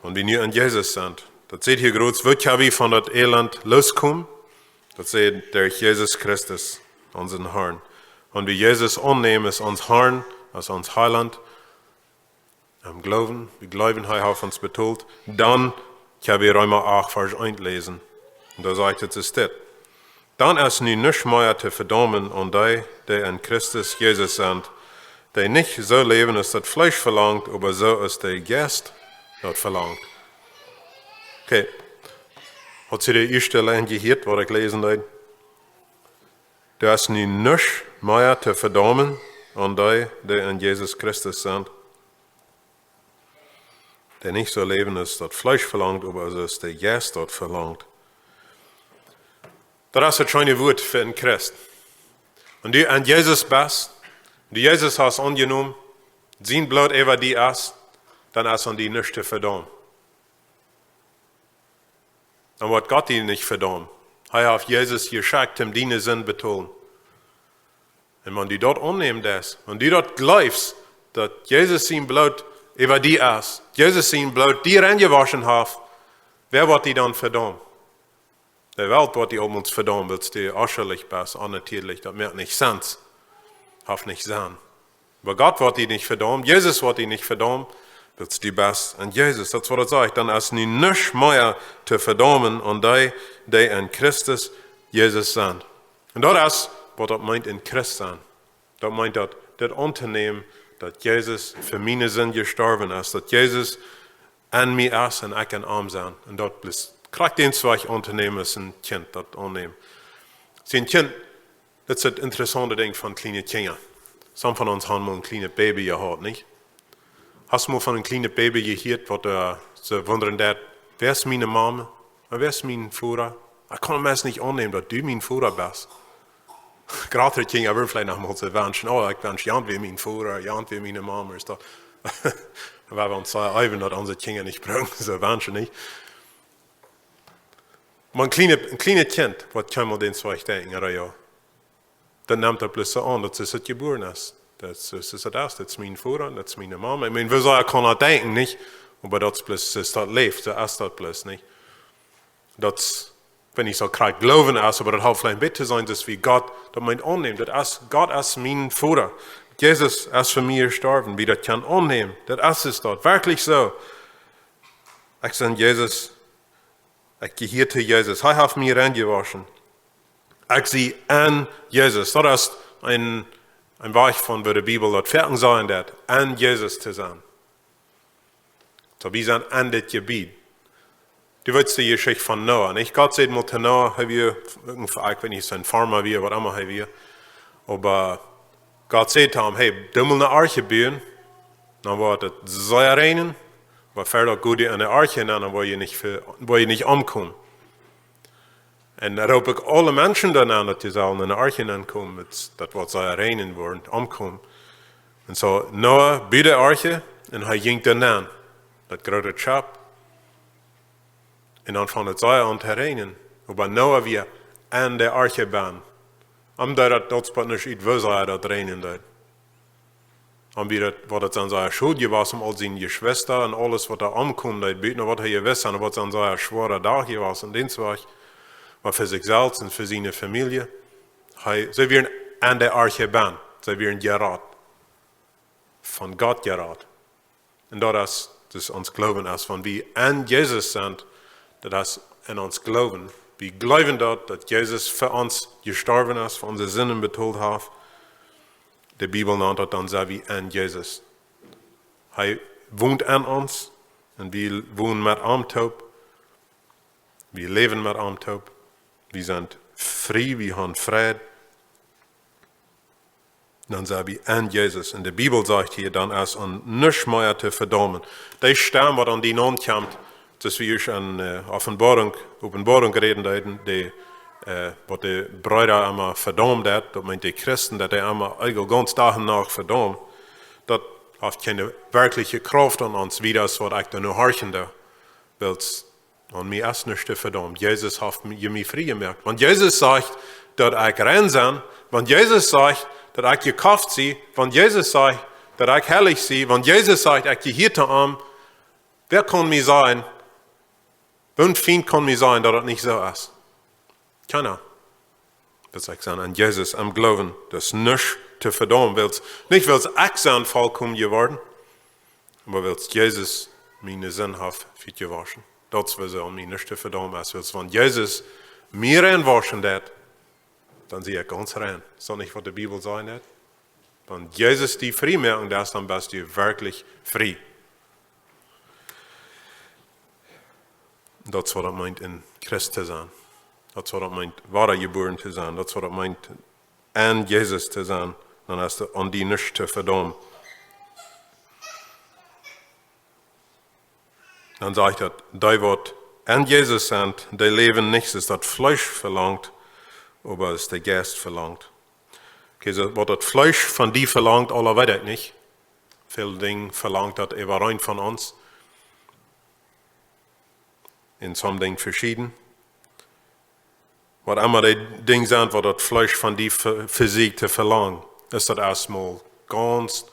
Wan wie nu en Jesus sent, daut sajcht hia groot, woo kjenn wie von daut Elend loskomen? Daut sajcht derch Jesus Christus, onsen Harn. Wan wie Jesus aunnämen aus ons Harn, aus ons Heilaunt, em Gloowen, wie jleewen, hee haft ons betolt, dan kjenn wie Reema acht, Varsch eent läsen. Un doa sajcht et, es dit. Dan es nu nuscht mea to vedaumen aun dee, dee en Christus Jesus sent, dee nich soo läwen aus daut Fleesch velangt, oba soo aus de Jeist daut velangt. Okay. Hast du de ieeschte Lien jehieet, waut ekj läsen deed? Dan es nu nuscht mea to vedaumen aun dee, dee en Jesus Christus sent, dee nich soo läwen aus daut Fleesch velangt, oba soo aus de Jeist daut velangt. Daut es daut scheene Wuat fa een Christ. Wan du aun Jesus best, du Jesus hast aunjenomen, sien Bloot äwa die es, dan es aun die nuscht to vedaumen. Dan woat Gott die nich vedaumen. Hee haft Jesus jeschekjt, om diene Sind betolen. Un wan du daut aunnemen deist, wan du daut jleefst, daut Jesus sien Bloot äwa die es, Jesus sien Bloot die reinjewoschen haft, wäa woat die dan vedaumen? De Welt woat die opp ons vedaumen, wiels du onschullich best, onnatieelich, daut moakt nich sense. Haft nich Senn. Oba Gott woat die nich vedaumen, Jesus woat die nich vedaumen, wiels du best en Jesus. Daut es waut et sajcht, dan es nu nuscht mea to vedaumen aun dee, dee en Christus Jesus sent. Un daut es waut daut meent, en Christ sennen. Daut meent daut, dit auntonämen, daut Jesus fa miene Sind jestorwen es, daut Jesus en mie es un ekj en am sie. Un daut bloos krakjt dän Wajch auntonämen aus een Kjint daut aunnemt. See, een Kjint, daut es daut interessaunte Dinkj von kjliene Kjinja. Some von ons haben mol een kjlienet Baby jehaut, nich? Hast mol von een kjlienet Baby jehieet, waut, äh, see wundren deed: "Wäa es miene Mama? Un wäa es mien Voda? Ekj kaun daut meist nich aunnämen, daut du mien Voda best." Jratre Kjinja wudden veleicht noch mol sikj wenschen: "Oh, ekj wensch, jant wia mien Voda, jant wia miene Mama." Es daut, wan wie ons sajen, wie wellen daut onse Kjinja nich brucken, soo wenschen, nich? Oba een kjlienet, een kjlienet Kjint, waut kjeenmol dän Wajch denkjen, ooda jo? Daut nemt daut bloos soo aun, daut es daut jebuaren es. Daut es, daut es daut es, daut es mien Voda, daut es miene Mama. Ekj meen, woo saul ekj daut denkjen, nich? Oba daut es bloos, es daut Läwen, soo es daut bloos, nich? Daut es, wan ekj soo krakjt jleewen es, oba daut haft veleicht bäta sennen, daut wie Gott, daut meent aunnämen. Daut es, Gott es mien Voda. Jesus es fa mie jestorwen, wie daut kjennen aunnämen. Daut es daut, werkjlich soo. Ekj sie en Jesus, ekj jehia to Jesus. Hee haft mie reinjewoschen. Ekj sie en Jesus. Daut es een, een Wajch von woo de Bibel daut foaken sajcht, daut en Jesus to sennen. Soo, wie sent en dit Jebiet. Du weetst de Jeschicht von Noah, nich? Gott säd mol to Noah, hee wia, ekj weet nich, sien Farma wia, waut emma hee wia. Oba Gott säd to am: "Hey, du motst eene Arche buen, dan woat et sea räajnen, oba ver daut goot du en de Arche nenn, dan woa jie nich ve-, woa jie nich omkomen." Un dan roop ekj aule Menschen doa aun, daut dee sellen en de Arche nenkomen, daut, daut woat sea räajnen, woaren omkomen. Un soo, Noah bud de Arche un hee jinkj doa nenn, daut groote Schepp. Un dan funk et sea aun to räajnen. Oba Noah wia en de Arche bennen. Am deed daut, daut spott nich ut, woo sea daut räajnen deed. Am wia daut, waut et dan sea schwoa jewast, om aul siene Jeschwista un aules, waut doa omkjeem, daut buten, waut hee jewist haud, waut et dan sea schwoa Dach jewast, un dän Wajch, oba fa sikj selfst un fa siene Famielje, hee, see wieren en de Arche bennen, see wieren jerat, von Gott jerat. Un daut es, daut es ons Gloowen es, wan wie en Jesus sent, daut es en ons Gloowen. Wie jleewen daut, daut Jesus fa ons jestorwen es, fa onse Sinden betolt haft. De Bibel nant daut, dan sent wie en Jesus. Hee wont en ons un wie wonen met am toop. Wie läwen met am toop. Wie sent frie, wie haben Fräd. Dan sent wie en Jesus. Un de Bibel sajcht hia, dan es ons nuscht mea to vedaumen. Dee Stemm, waut aun die naunkjemt, daut wie ieescht aun, äh, Openboarunk, Openboarunk räden deeden, dee, äh, waut de Breeda emma vedaumen deed, daut meent de Christen, daut dee emma eejentlich gaunz Dach un Nacht vedaumen. Daut haft kjeene werkjliche Krauft aun ons, wiels waut ekj doa nu horchen doo. Wiels aun mie es nuscht to vedaumen. Jesus haft mie, mie frie jemoakt. Wan Jesus sajcht, daut ekj rein sie, wan Jesus sajcht, daut ekj jekoft sie, wan Jesus sajcht, daut ekj heilich sie, wan Jesus sajcht, ekj jehia to am, wäa kaun mie sajen, woon Fient kaun mie sajen, daut et nich soo es? Kjeena. Wiels ekj sie en Jesus em Gloowen, daut es nuscht to vedaumen, wiels, nich wiels ekj sie volkomen jeworden, oba wiels Jesus miene Sind haft vejewoschen. Daut es wuarom mie nuscht to vedaumen es, wiels wan Jesus mie reinwoschen deed, Dan sie ekj gaunz rein. Es daut nich waut de Bibel sajcht? Wan Jesus die frie moaken deit, dan best du werkjlich frie. Daut es waut daut meent, een Christ to sennen. Daut es waut daut meent, wadajebuaren to sennen. Daut es waut daut meent, enn Jesus to sennen. Dan hast du aun die nuscht to vedaumen. Dan sajcht daut, dee waut enn Jesus sent, dee läwen nich soo aus daut Fleesch velangt, oba soo aus de Jeist velangt. Okay, soo waut daut Fleesch von die velangt, aula weet ekj nich. Väl Dinja velangt daut äwareen von ons. Un some Dinja veschieden. Waut emma de Dinja sent, waut daut Fleesch von die ve-, vesieekjt to velangen, es daut ieescht mol gaunz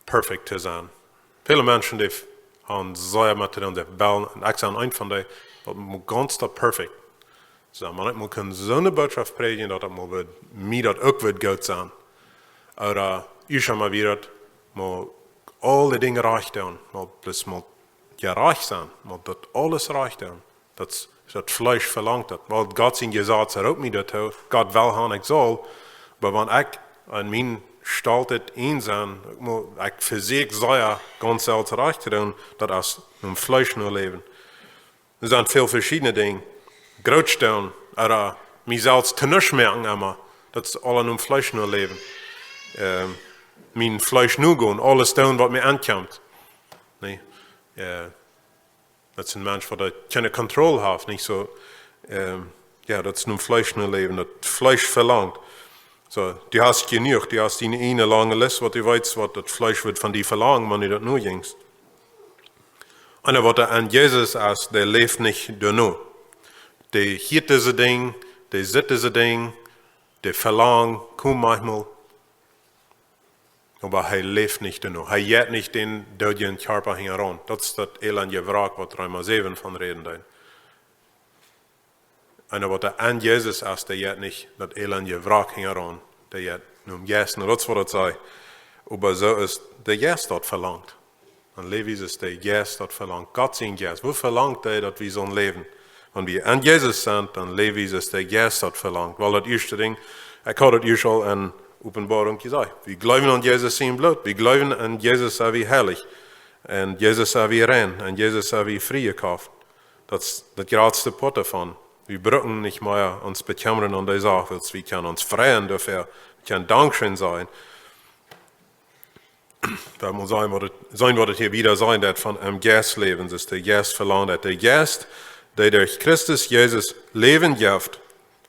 perfekt to sennen. Väle Menschen, dee f-, haben sea met to doonen, dee wellen, un ekj sie eena von dee, daut mott gaunz daut perfekt sennen. Maun mott kjennen soone Bootschoft prädjen, daut daut mol woat, mie daut uk woat goot sennen. Ooda, ekj saj mau wada, mott aule Dinja rajcht doonen, mott bloos mott jerajcht sennen, mott daut aules rajcht doonen. Daut es, daut Fleesch velangt daut. Wiels Gott sien Jesaz roopt mie doatoo, Gott well han, ekj saul, oba wan ekj aun mien stoltet Enj sie, ekj mott, ekj vesieekj sea, gaunz selfst rajcht to doonen, daut es nom Fleesch no läwen. Doa sent väl veschiedne Dinja. Groot stonen, ooda mie selfst to nuscht moaken emma. Daut es aula nom Fleesch no läwen. Ähm, mien Fleesch no gonen, aules doonen waut mie aunkjemt. Nä? Äh, daut es een Mensch waut doa kjeene Kontroll haft, nich soo, ähm, jo, daut es nom Fleesch no läwen, daut Fleesch velangt. Soo, du hast jenuach, du hast diene eene lange List, waut du weetst, waut daut Fleesch woat von die velangen, wan du daut no jinjst. Eena waut doa enn Jesus es, dee läft nich doano. Dee hieet dise Dinja, dee sitt dise Dinja, dee velangen, kjemt maunchmol. Oba hee läft nich doano. Hee jeit nich dän doodjen Kjarpa hinjaraun. Daut es daut elendje Wrack, waut Reema säwen von räden deed. Eena waut doa enn Jesus es, dee jeit nich daut elendje Wrack hinjaraun. Dee jeit nom Jeist. Un daut es waut daut sajcht. Oba soo es de Jeist daut velangt. Dan läw wie soo aus de Jeist daut velangt. Gott sien Jeist. Woo velangt hee daut wie soo läwen? Wan wie enn Jesus sent, dan läw wie soo aus de Jeist daut velangt. Wiels daut ieeschte Dinkj, ekj haud daut ieescht aul enn Openboarunk jesajcht. Wie jleewen aun Jesus sien Bloot. Wie jleewen aun Jesus sie wie heilich. Enn Jesus sie wie rein. Enn Jesus sie wie frie jekoft. Daut es daut jratste Poat doavon. Wie brucken nich mea ons bekjemmren om dee Sach, wiels wie kjennen ons freien doafäa. Wie kjennen dankscheen sennen. Daut mott sennen waut et, sennen waut et hia wada sajen deit von enn Jeist läwen, daut de Jeist velangt, daut de Jeist, dee derch Christus Jesus Läwen jeft,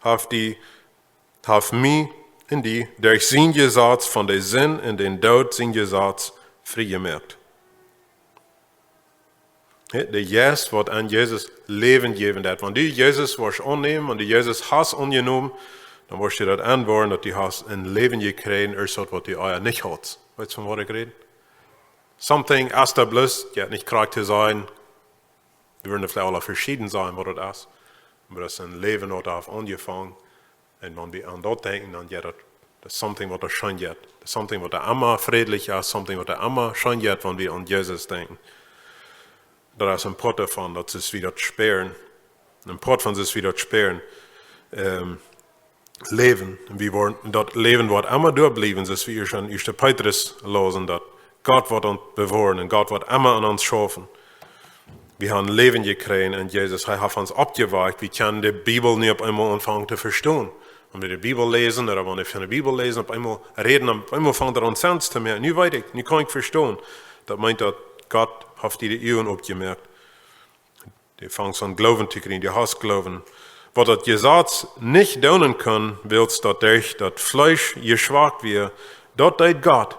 haft die, haft mie un die derch sien Jesaz von de Sind un dän Doot sien Jesaz frie jemoakt. Hä, de Jeist woat enn Jesus Läwen jäwen. Daut, wan du Jesus woascht aunnämen, wan du Jesus hast aunjenomen, dan woascht du daut enwoaren, daut du hast een Läwen jekjräajen, ieescht daut waut du ea nich haudst. Weetst von waut ekj räd? Something es doa bloos, jo, nich krakjt to sennen. Wie wudden veleicht aula veschieden sennen, waut daut es. Oba daut es een Läwen, waut haft aunjefongen. Un wan wie aun daut denkjen, dan jeit daut, daut es something waut doa scheen jeit. Daut es something waut doa emma frädlich es, something waut doa emma scheen jeit, wan wie aun Jesus denkjen. Daut es een Poat doavon, daut es woo daut Spieren. Een Poat von es woo daut Spieren. Ähm, Läwen. Un wie woaren, daut Läwen woat emma doa bliewen, soo aus wie hia aun ieeschte Petrus läsen, daut Gott woat ons bewoaren un Gott woat emma aun ons schaufen. Wie haben Läwen jekjräajen enn Jesus. Hee haft ons oppjewakjt. Wie kjennen de Bibel nu opp eemol aunfangen to vestonen. Wan wie de Bibel läsen, ooda wan wie von de Bibel läsen, opp eemol räden, opp eemol fangt et aun Sens to moaken. Nu weet ekj, nu kaun ekj vestonen. Daut meent daut Gott haft die de Uagen oppjemoakt. Du fangst aun Gloowen to kjrieen, du hast Gloowen. Waut daut Jesaz nich doonen kunn, wiels daut derch daut Fleesch jeschwakt wia, daut deed Gott.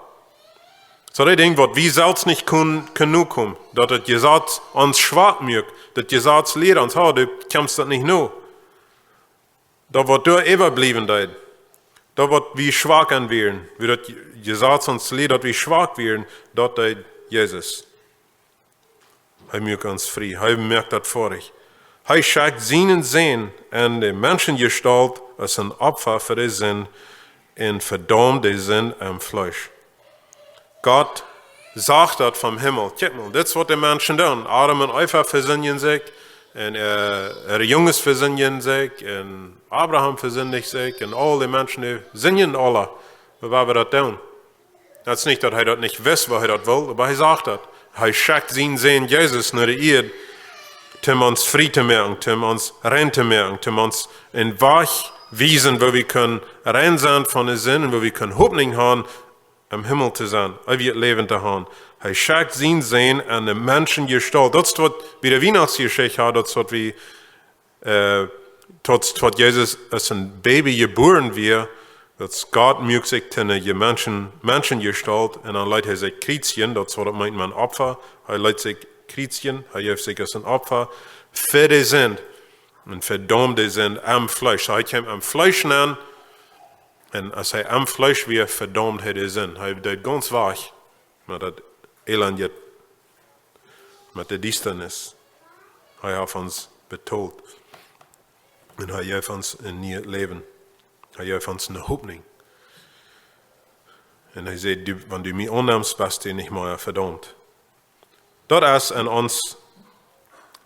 Soo daut Dinkj, waut wie selfst nich kunnen, kunnen nokomen, daut daut Jesaz ons schwak muak, daut Jesaz lieed ons, ha, du kjemst daut nich no. Daut waut doa äwabliewen deed, daut waut wie schwak aun wieren, woo daut Jesaz ons lieed, daut wie schwak wieren, daut deed Jesus. Hee muak ons frie, hee muak daut foadich. Hee schekjt sienen Sän enn de Menschenjestalt aus een Opfa fa de Sind un vedaumt de Sind aum Fleesch. Gott sach daut vom Himmel. Kjikj mol, dit es waut de Menschen doonen. Adam un Eva vesindjen sikj. Un äh, äare Junges vesindjen sikj, un Abraham vesindicht sikj, un aul dee Menschen, dee sindjen aula. Woo woa wie daut doonen? Daut es nich, daut hee daut nich wist, woo hee daut wull, oba hee sajcht daut. Hee schekjt sienen Sän Jesus no de Ieed, om ons frie to moaken, om ons rein to moaken, om ons een Wajch wiesen, woo wie kjennen rein sennen von de Sind un woo wie kjennen Hopninj haben, em Himmel to sennen, eewjet Läwen to haben. Hee schekjt sienen Sän en de Menschengestalt. Daut es waut wie de Wienachtsjeschicht haben, daut es waut wie äh, daut, daut Jesus aus een Baby jebuaren wia, daut Gott muak sikj to eene Menschen, Menschengestalt un dan leet hee sikj kjriezjen, daut es waut daut meent met een Opfa. Hee leet sikj kjriezjen, hee jeef sikj aus een Opfa fa de Sind un vedaumd de Sind aum Fleesch. Hee kjeem aum Fleesch nenn un aus hee aum Fleesch wia, vedaumd hee de Sind. Hee deed gaunz wajch met daut Elend, met de Diestanis. Hee haft ons betolt. Un hee jeef ons een nieet Läwen. Hee jeef ons eene Hopninj. Un hee säd: "Du, wan du mie aunnemst, best du nich mea vedaumd." Daut es aun ons,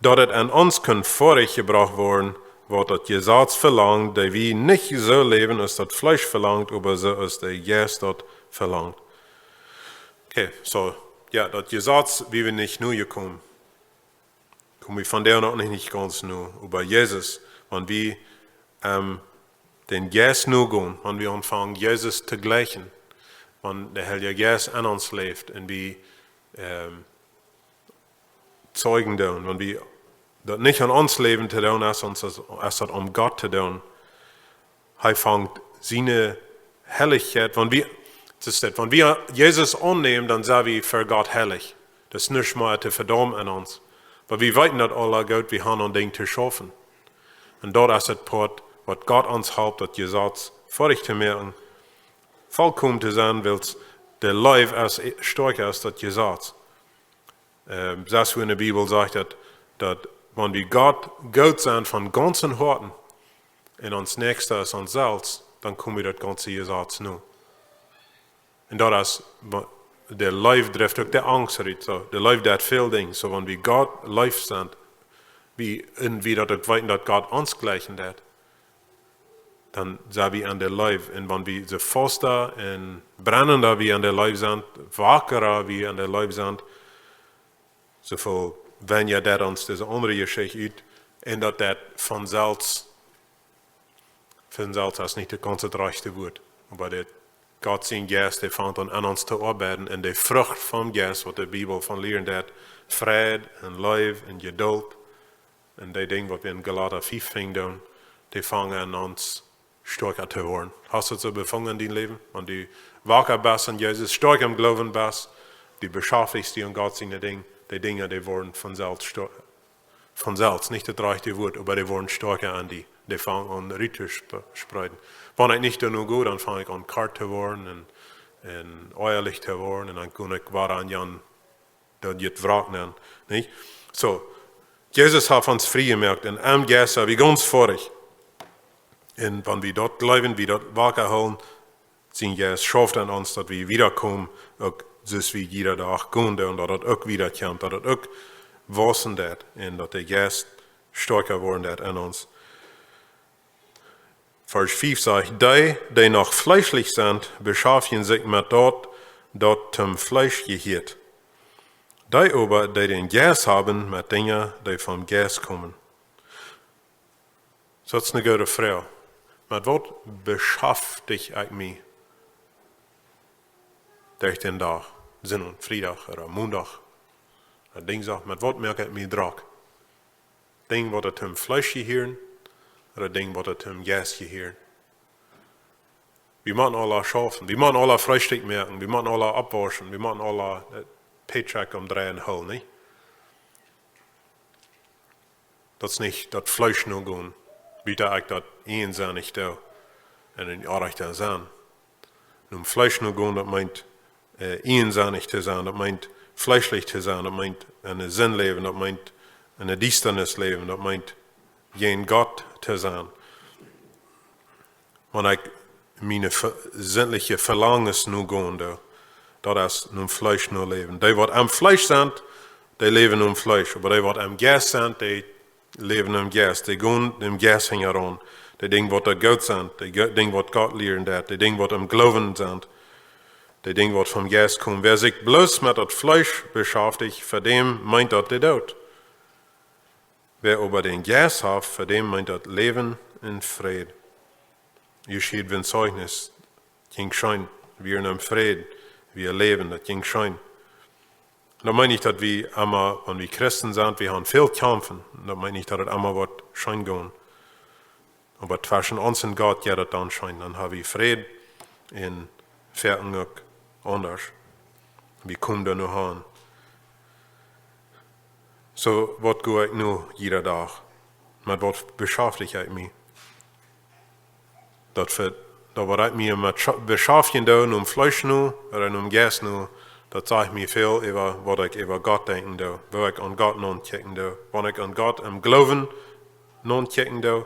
daut et aun ons kunn foadich jebrocht woaren, waut daut Jesaz velangd, daut wie nich soo läwen aus daut Fleesch velangd, oba soo aus de Jeist daut velangd. Okay, so, jo, daut Jesaz, wie wie nich nojekomen. Kom wie von doa noch nich, nich gaunz no, oba Jesus, wan wie ähm, dän Jeist nogonen, wan wie aunfangen, Jesus to jlikjen, wan de Heilje Jeist en ons läft un wie ähm, Zeugen doonen, wan wie daut nich aun ons Läwen to doonen es, ons es, es daut om Gott to doonen. Hee fangt siene Hellichkjeit, wan wie, daut es daut, wan wie Jesus aunnämen, dan sent wie fa Gott heilich. Daut es nuscht mea to vedaumen aun ons. Oba wie weeten daut aula goot, wie haben aun Dinja to schaufen. Un daut es daut Poat, waut Gott ons halpt, daut Jesaz foadich to moaken, vollkomen to sennen, wiels de Leew es stoakja aus daut Jesaz. Ähm, sest wua en de Bibel sajcht daut, daut wan wie Gott goot sent von gaunzem Hoaten un ons Näakjsta es ons selfst, dan komen wie daut gaunze Jesaz no. Un daut es, wa-, de Leew drift uk de Angst rut. So, de Leew deit väl Dinja. So, wan wie Gott leef sent, wie, un wie daut uk weeten, daut Gott ons jlikjen deit, dan sent wie aun de Leew. Un wan wie soo fasta un brennenda wie aun de Leew sent, wakjra wie aun de Leew sent, soo väl weinja deit ons dise aundre Jeschicht ut. Un daut deit von selfst, von selfst es nich daut gaunze rajchte Wuat. Oba daut Gott sien Jeist, dee fangt aun, aun ons to oabeiden. Un de Frucht vom Jeist, waut de Bibel von lieren deit, Freid un Leew un Jedult, un dee Dinja, waut wie en Galata fief finjen doonen, dee fangen aun, ons stoakja to woaren. Hast du daut soo befungen en dien Läwen? Wan du wakjra best en Jesus, stoakj em Gloowen best, du beschaftst die aun Gott siene Dinja, dee Dinja, dee woaren von selfst stoa-, von selfst, nich daut rajchte Wuat, oba dee woaren stoakja aun die. Dee fangen aun rut to sp-, spreeden. Wan ekj nich doano go, dan fang ekj aun kort to woaren un, un oajalich to woaren un dan kaun ekj wada aun jan daut jeit wrakjen, nich? So, Jesus haft ons frie jemoakt un aum Jeist sent wie gaunz foadich. Un wan wie daut jleewen, wie daut wakjra hoolen, sien Jeist schauft aun ons, daut wie wieda komen, uk soo aus wie jieda Dach gonen doonen, daut daut uk wieda kjemt, daut daut uk wausen deit un daut de Jeist stoakja woaren deit aun ons. Varsch fief sajcht: "Dee, dee noch fleeschlich sent, beschaftjen sikj met daut, daut toom Fleesch jehieet. Dee oba, dee dän Jeist haben, met Dinja, dee vom Jeist komen." Daut es eene goode Froag. Met waut beschaftich ekj mie derch dän Dach? Sindach, Friedach ooda Mondach ooda Dinjsdach, met waut moak ekj mie drock? Dinja, waut toom Fleesch jehieren, ooda Dinja, waut toom Jeist jehieren? Wie motten aula schaufen, wie motten aula Freestikj moaken, wie motten aula oppwauschen, wie motten aula, äh, Paycheck aum Dreien hoolen, nich? Daut es nich daut Fleesch nogonen, wieda ekj daut eensennich doo un een Oarechter sennen. No'm Fleesch nogonen, daut meent, äh, eensennich to sennen, daut meent fleeschlich to sennen, daut meent en de Sind läwen, daut meent en de Diestanis läwen, daut meent jäajen Gott to sennen. Wan ekj miene ve-, sindliche Velangens nogonen doo, daut es no'm Fleesch no läwen. Dee, waut aum Fleesch sent, dee läwen no'm Fleesch. Oba dee, waut aum Jeist sent, dee Läwen em Jeist, dee gonen däm Jeist hinjaraun. Dee Dinja, waut doa goot sent, dee Ge- Dinja, waut Gott lieren deit, dee Dinja, waut em Gloowen sent, dee Dinja, waut vom Jeist komen. Wäa sikj bloos met daut Fleesch beschäftigt, fa däm meent daut de Doot. Wäa oba dän Jeist haft, fa däm meent daut Läwen un Fräd. Jeschied wan Zeichnis, jinkj scheen, wie wieren em Fräd, wie läwen, daut jinkj scheen. Daut meent nich, daut wie emma, wan wie Christen sent, wie haben väl kjamfen. Daut meent nich, daut et emma woat scheen gonen. Oba tweschen ons un Gott, jo, daut dan scheen, dan hab wie Fräd un Vezeijunk aundasch. Wie komen doa nu han. Soo, waut doo ekj nu jieda Dach? Met waut beschäftig ekj mie? Daut fa, daut waut ekj mie met scha- beschäftigen doo, nom Fleesch no, ooda nom Jeist no, daut sajcht mie väl äwa waut ekj äwa Gott denkjen doo, woo ekj aun Gott naunkjikjen doo. Wan ekj aun Gott em Gloowen naunkjikjen doo,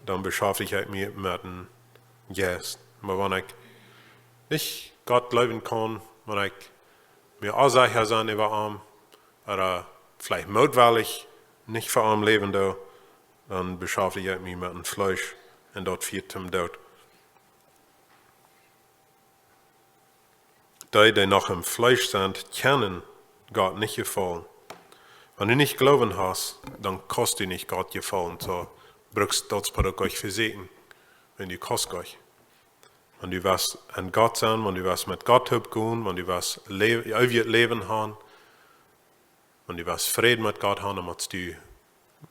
dan beschäftig ekj mie met dän Jeist. Oba wan ekj nich Gott jleewen kaun, wan ekj mie onsecha sie äwa am, ooda veleicht mootwellich nich fa am läwen doo, dan beschäftig ekj mie met dän Fleesch un daut fieet tom Doot. Dee, dee noch em Fleesch sent, kjennen Gott nich jefaulen. Wan du nich Gloowen hast, dan kaust du nich Gott jefaulen. Soo, brukst daut Produkt uk vesieekjen, wan du kaust uk. Wan du west en Gott sennen, wan du west met Gott toop gonen, wan du west le- eewjet Läwen han, wan du west Fräd met Gott han, dan motst du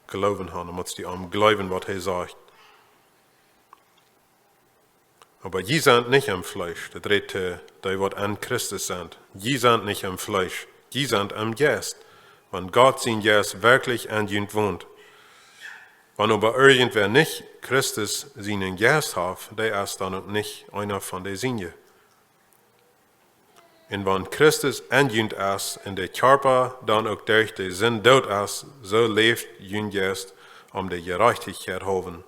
Gloowen han, dan motst du aun jleewen, waut hee sajcht. Oba jie sent nich em Fleesch, daut rät to dee, waut en Christus sent. Jie sent nich em Fleesch, jie sent em Jeist, wan Gott sien Jeist werkjlich en junt wont. Wan oba irjentwäa nich Christus sienen Jeist haft, dee es dan uk nich eena von de Sienje. Un wan Christus en junt es un de Kjarpa dan uk derch de Sind doot es, soo läft jun Jeist om de Jerajchtichkjeit haulwen.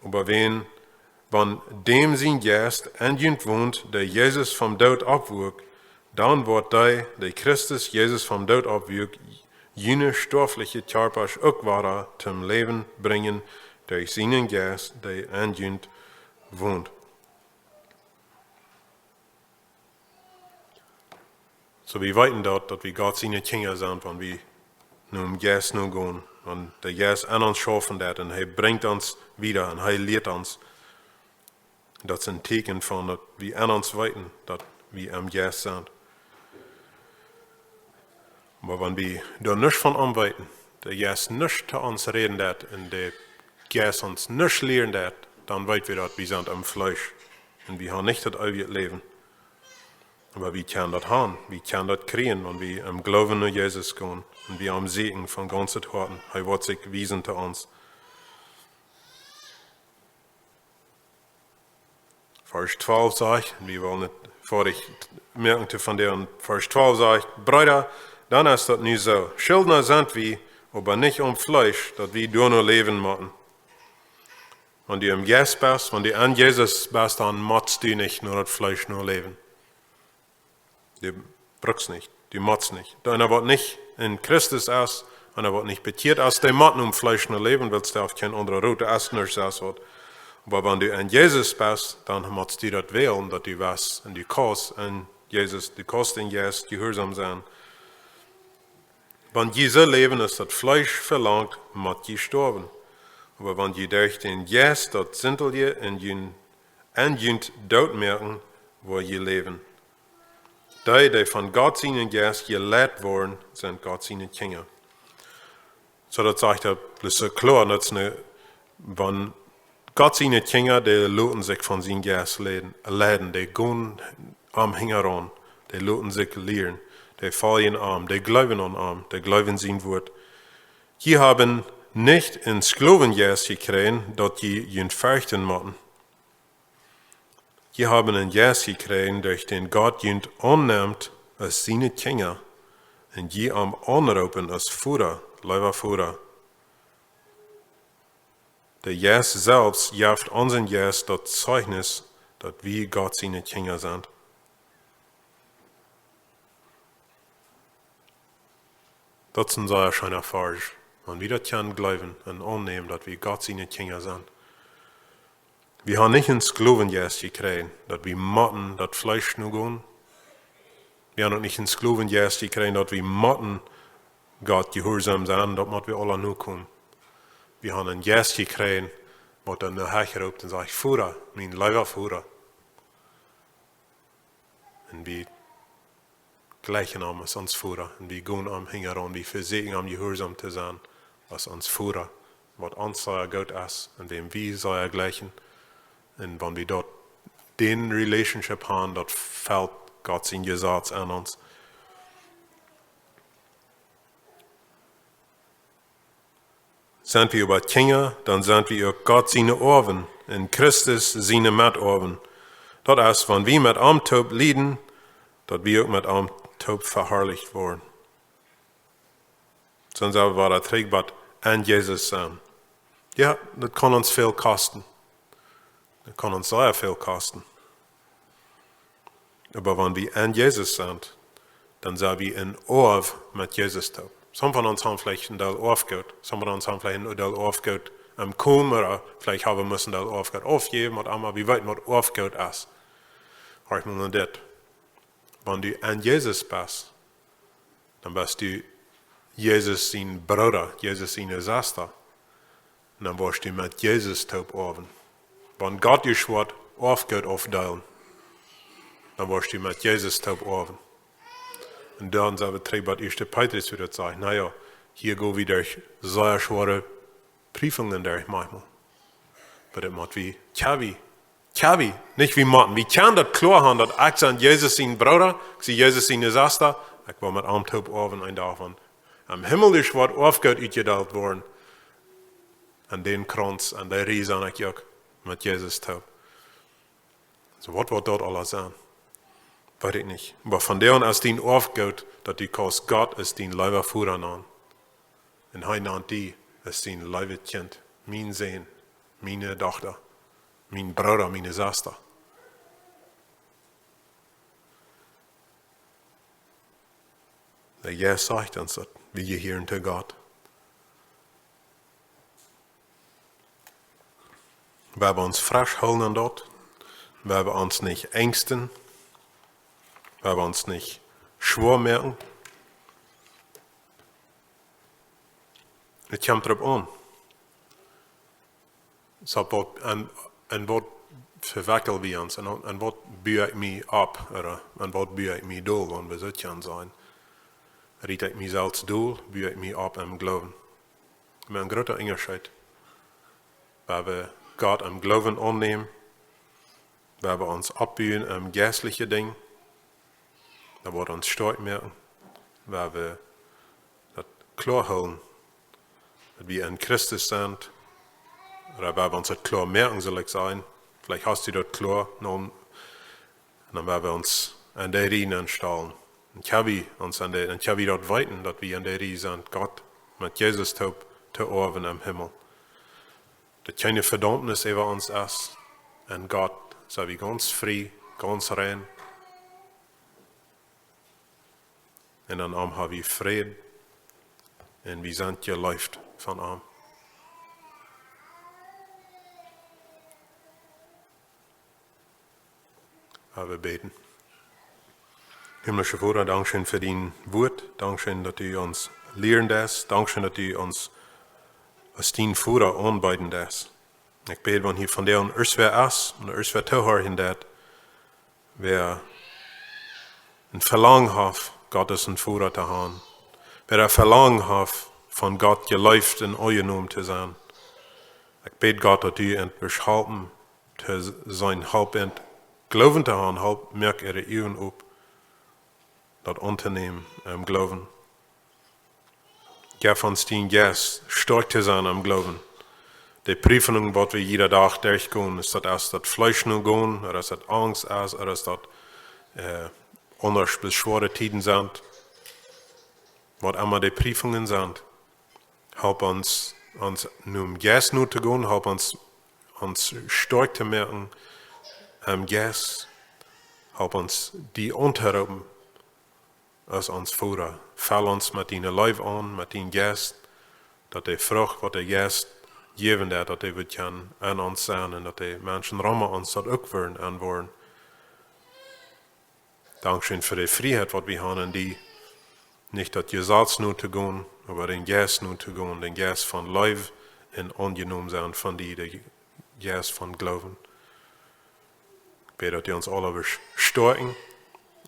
Oba wan, wan däm sien Jeist en junt wont, dee Jesus vom Doot oppwuak, dan woat dee, dee Christus Jesus vom Doot oppwuak, june stoafliche Kjarpasch uk wada tom Läwen brinjen derch sienen Jeist, dee en junt wont. Soo, wie weeten daut, daut wie Gott siene Kjinja sent, wan wie nom Jeist no gonen, wan de Jeist en ons schaufen deit un hee brinjt ons wieda un hee lieet ons. Daut es een Tieekjen von daut wie en ons weeten, daut wie em Jeist sent. Oba wan wie doa nuscht von am weeten, de Jeist nuscht to ons räden deit un de Jeist ons nuscht lieren deit, dan weet wie daut wie sent em Fleesch. Un wie haben nich daut eewje Läwen. Oba wie kjennen daut han, wie kjennen daut kjrieen, wan wie em Gloowen no Jesus gonen un wie am sieekjen von gaunzet Hoaten. Hee woat sikj wiesen to ons. Varsch twalf sajcht, wie wellen et foadich moaken to von dee, un Varsch twalf sajcht: Breeda, dan es daut nu soo. Schildna sent wie, oba nich aum Fleesch, daut wie doano läwen motten. Wan du em Jeist best, wan du en Jesus best, dan motst du nich no daut Fleesch no läwen. Du brukst nich, du motst nich. Dee eena, waut nich en Christus es, eena, waut nich bekjieet es, dee mott nom Fleesch no läwen, wiels dee haft kjeen aundre Rot, dee es nuscht aus waut. Oba wan du en Jesus best, dan motst du daut wälen, daut du west, un du kaust en Jesus, du kaust en Jesus jehuarsom sennen. Wan jie soo läwen, aus daut Fleesch velangt, mott jie stoawen. Oba wan jie derch dän Jeist daut Sintelje en junt, en junt doot moaken, woa jie läwen. Dee, dee von Gott sienen Jeist jeleit woaren, sent Gott siene Kjinja. Soo, daut sajcht hee bloos soo kloa, daut es ne, wan Gott siene Kjinja, dee loten sikj von sienen Jeist leiden, leiden, dee gonen am hinjaraun, dee loten sikj lieren, dee foljen am, dee jleewen aun am, dee jleewen sien Wort. Jie haben nich een Sklowenjeist jekjräajen, daut jie junt ferchten motten. Jie haben een Jeist jekjräajen, derch dän Gott junt aunnemt aus siene Kjinja, un jie am aunroopen aus Voda, leewa Voda. De Jeist selfst jeft onsen Jeist daut Zeichnis, daut wie Gott siene Kjinja sent. Daut es een sea scheena Varsch. Wan wie daut kjennen jleewen un aunnämen, daut wie Gott siene Kjinja sent. Wie haben nich een Sklowenjeist jekjräajen, daut wie motten daut Fleesch nogonen. Wie haben uk nich een Sklowenjeist jekjräajen, daut wie motten Gott jehuarsom sennen, daut mott wie aula nokomen. Wie haben een Jeist jekjräajen, waut dan no Hecht roopt un sajcht: "Voda, mien leewa Voda." Un wie jlikjen am aus ons Voda. Un wie gonen am hinjaraun. Wie vesieekjen am jehuarsom to sennen aus ons Voda, waut ons sea goot es un wäm wie sea jlikjen. Un wan wie daut, dän Relationship haben, daut felt Gott sien Jesaz aun ons. Sent wie oba Kjinja, dan sent wie uk Gott siene Oawen un Christus siene Metoawen. Daut es, wan wie met am toop lieden, daut wie uk met am toop veharlicht woaren. Dan sent wie wada trigj bie en Jesus sennen. Jo, daut kaun ons väl kosten. Daut kaun ons sea väl kosten. Oba wan wie en Jesus sent, dan sent wie en Oaw met Jesus toop. Some von ons haben veleicht een Deel Oafgoot. Some von ons haben veleicht een Deel Oafgoot aum Komen, ooda veleicht haben wie musst een Deel Oafgoot aufjäwen, waut emma, wie weeten, waut Oafgoot es. Horch mol no dit. Wan du en Jesus best, dan best du Jesus sien Brooda, Jesus siene Sesta. Un dan woascht du met Jesus toop oawen. Wan Gott die schwoat Oafgoot aufdeelen, dan woascht du met Jesus toop oawen. Un dan sent wie trigj bie ieeschte Petrus, wua daut sajcht: "Na jo, hia go wie derch sea schwoare Priefungen derch maunchmol." Oba daut mott wie, kjenn wie, kjenn wie, nich wie motten. Wie kjennen daut kloa haben, daut ekj sie Jesus sien Brooda, ekj sie Jesus siene Sesta, ekj well met am toop oawen een Dach, wan aum Himmel es, woat Oafgoot utjedeelt woaren. Un dän Krauns un dee Ries sie ekj uk met Jesus toop. Soo, waut woat daut aules sennen? Weet ekj nich. Oba vondoag es dien Oafgoot, daut du kaust Gott aus dien leewa Voda nanen. Un hee nant die aus sien leewet Kjint, mien Sän, miene Dochta, mien Brooda, miene Sesta. De Jeist sajcht ons daut, wie jehieren to Gott. Wie haben ons fast hoolen aun daut. Wie haben ons nich enjsten. Wie haben ons nich schwoa moaken. Daut kjemt doaropp aun. Soo, waut, un, un waut vewekjel wie ons? Un, un waut bue ekj mie opp, ooda un waut bue ekj mie dol, wan wie soo kjennen sajen? Riet ekj mie selfst dol, bue ekj mie opp em Gloowen? Met een grooten Unjascheet. Wan wie Gott em Gloowen aunnämen, wan wie ons oppbuen em jeistlichen Dinj, daut woat ons stoakj moaken. Wan wie daut kloa hoolen, daut wie en Christus sent, ooda wan wie ons daut kloa moaken, saul ekj sajen, veleicht hast du daut kloa, nu, un dan woa wie ons aun de Rieej aunstalen. Un kjenn wie ons aun de, dan kjenn wie daut weeten, daut wie aun de Rieej sent, Gott met Jesus toop to oawen em Himmel. Daut kjeene Vedaumnis äwa ons es. En Gott sent wie gaunz frie, gaunz rein. Un en am ha wie Fräd. Un wie sent jeleeft von am. Lot ons bäden. Himmlischa Voda, dankscheen fa dien Wuat. Dankscheen, daut du ons lieren deist. Dankscheen, daut du ons aus dien Voda aunbeeden deist. Ekj bäd, wan hia vondoag irjentwäa es, un irjentwäa toohorchen deit, wäa een Velangen haft, Gott aus een Voda to haben. Wäa een Velangen haft, von Gott jeleeft un aunjenomen to sennen. Ekj bäd, Gott, daut du an wurscht halpen, to sennen, halp an Gloowen to haben, halp, moak äare Uagen op, daut auntonämen em Gloowen. Jeff ons dien Jeist, stoakj to sennen em Gloowen. De Priefungen, waut wie jieda Dach derchgonen, es daut, es daut Fleesch nogonen, ooda es daut Angst es, ooda es daut, äh, aundre bes-, schwoare Tieden sent, waut emma de Priefungen sent, halp ons, ons no em Jeist no to gonen, halp ons, ons stoakj to moaken em Jeist, halp ons die auntoroopen aus ons Voda. Fell ons met diene Leew aun, met dien Jeist, Daut de Frucht, waut de Jeist jäwen deit, daut dee woat kjennen aun ons sennen un daut de Menschen rom ons daut uk woaren aunwoaren. Dankscheen fa de Frieheit, waut wie haben en die, nich daut Jesaz no to gonen, oba dän Jeist no to gonen, dän Jeist von Leew un aunjenomen sennen von die, dän Jeist von Gloowen. Ekj bäd, daut du ons aule woascht stoakjen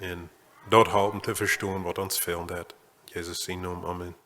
un daut halpen to vestonen, waut ons fälen deit. En Jesus sien Nomen, amen.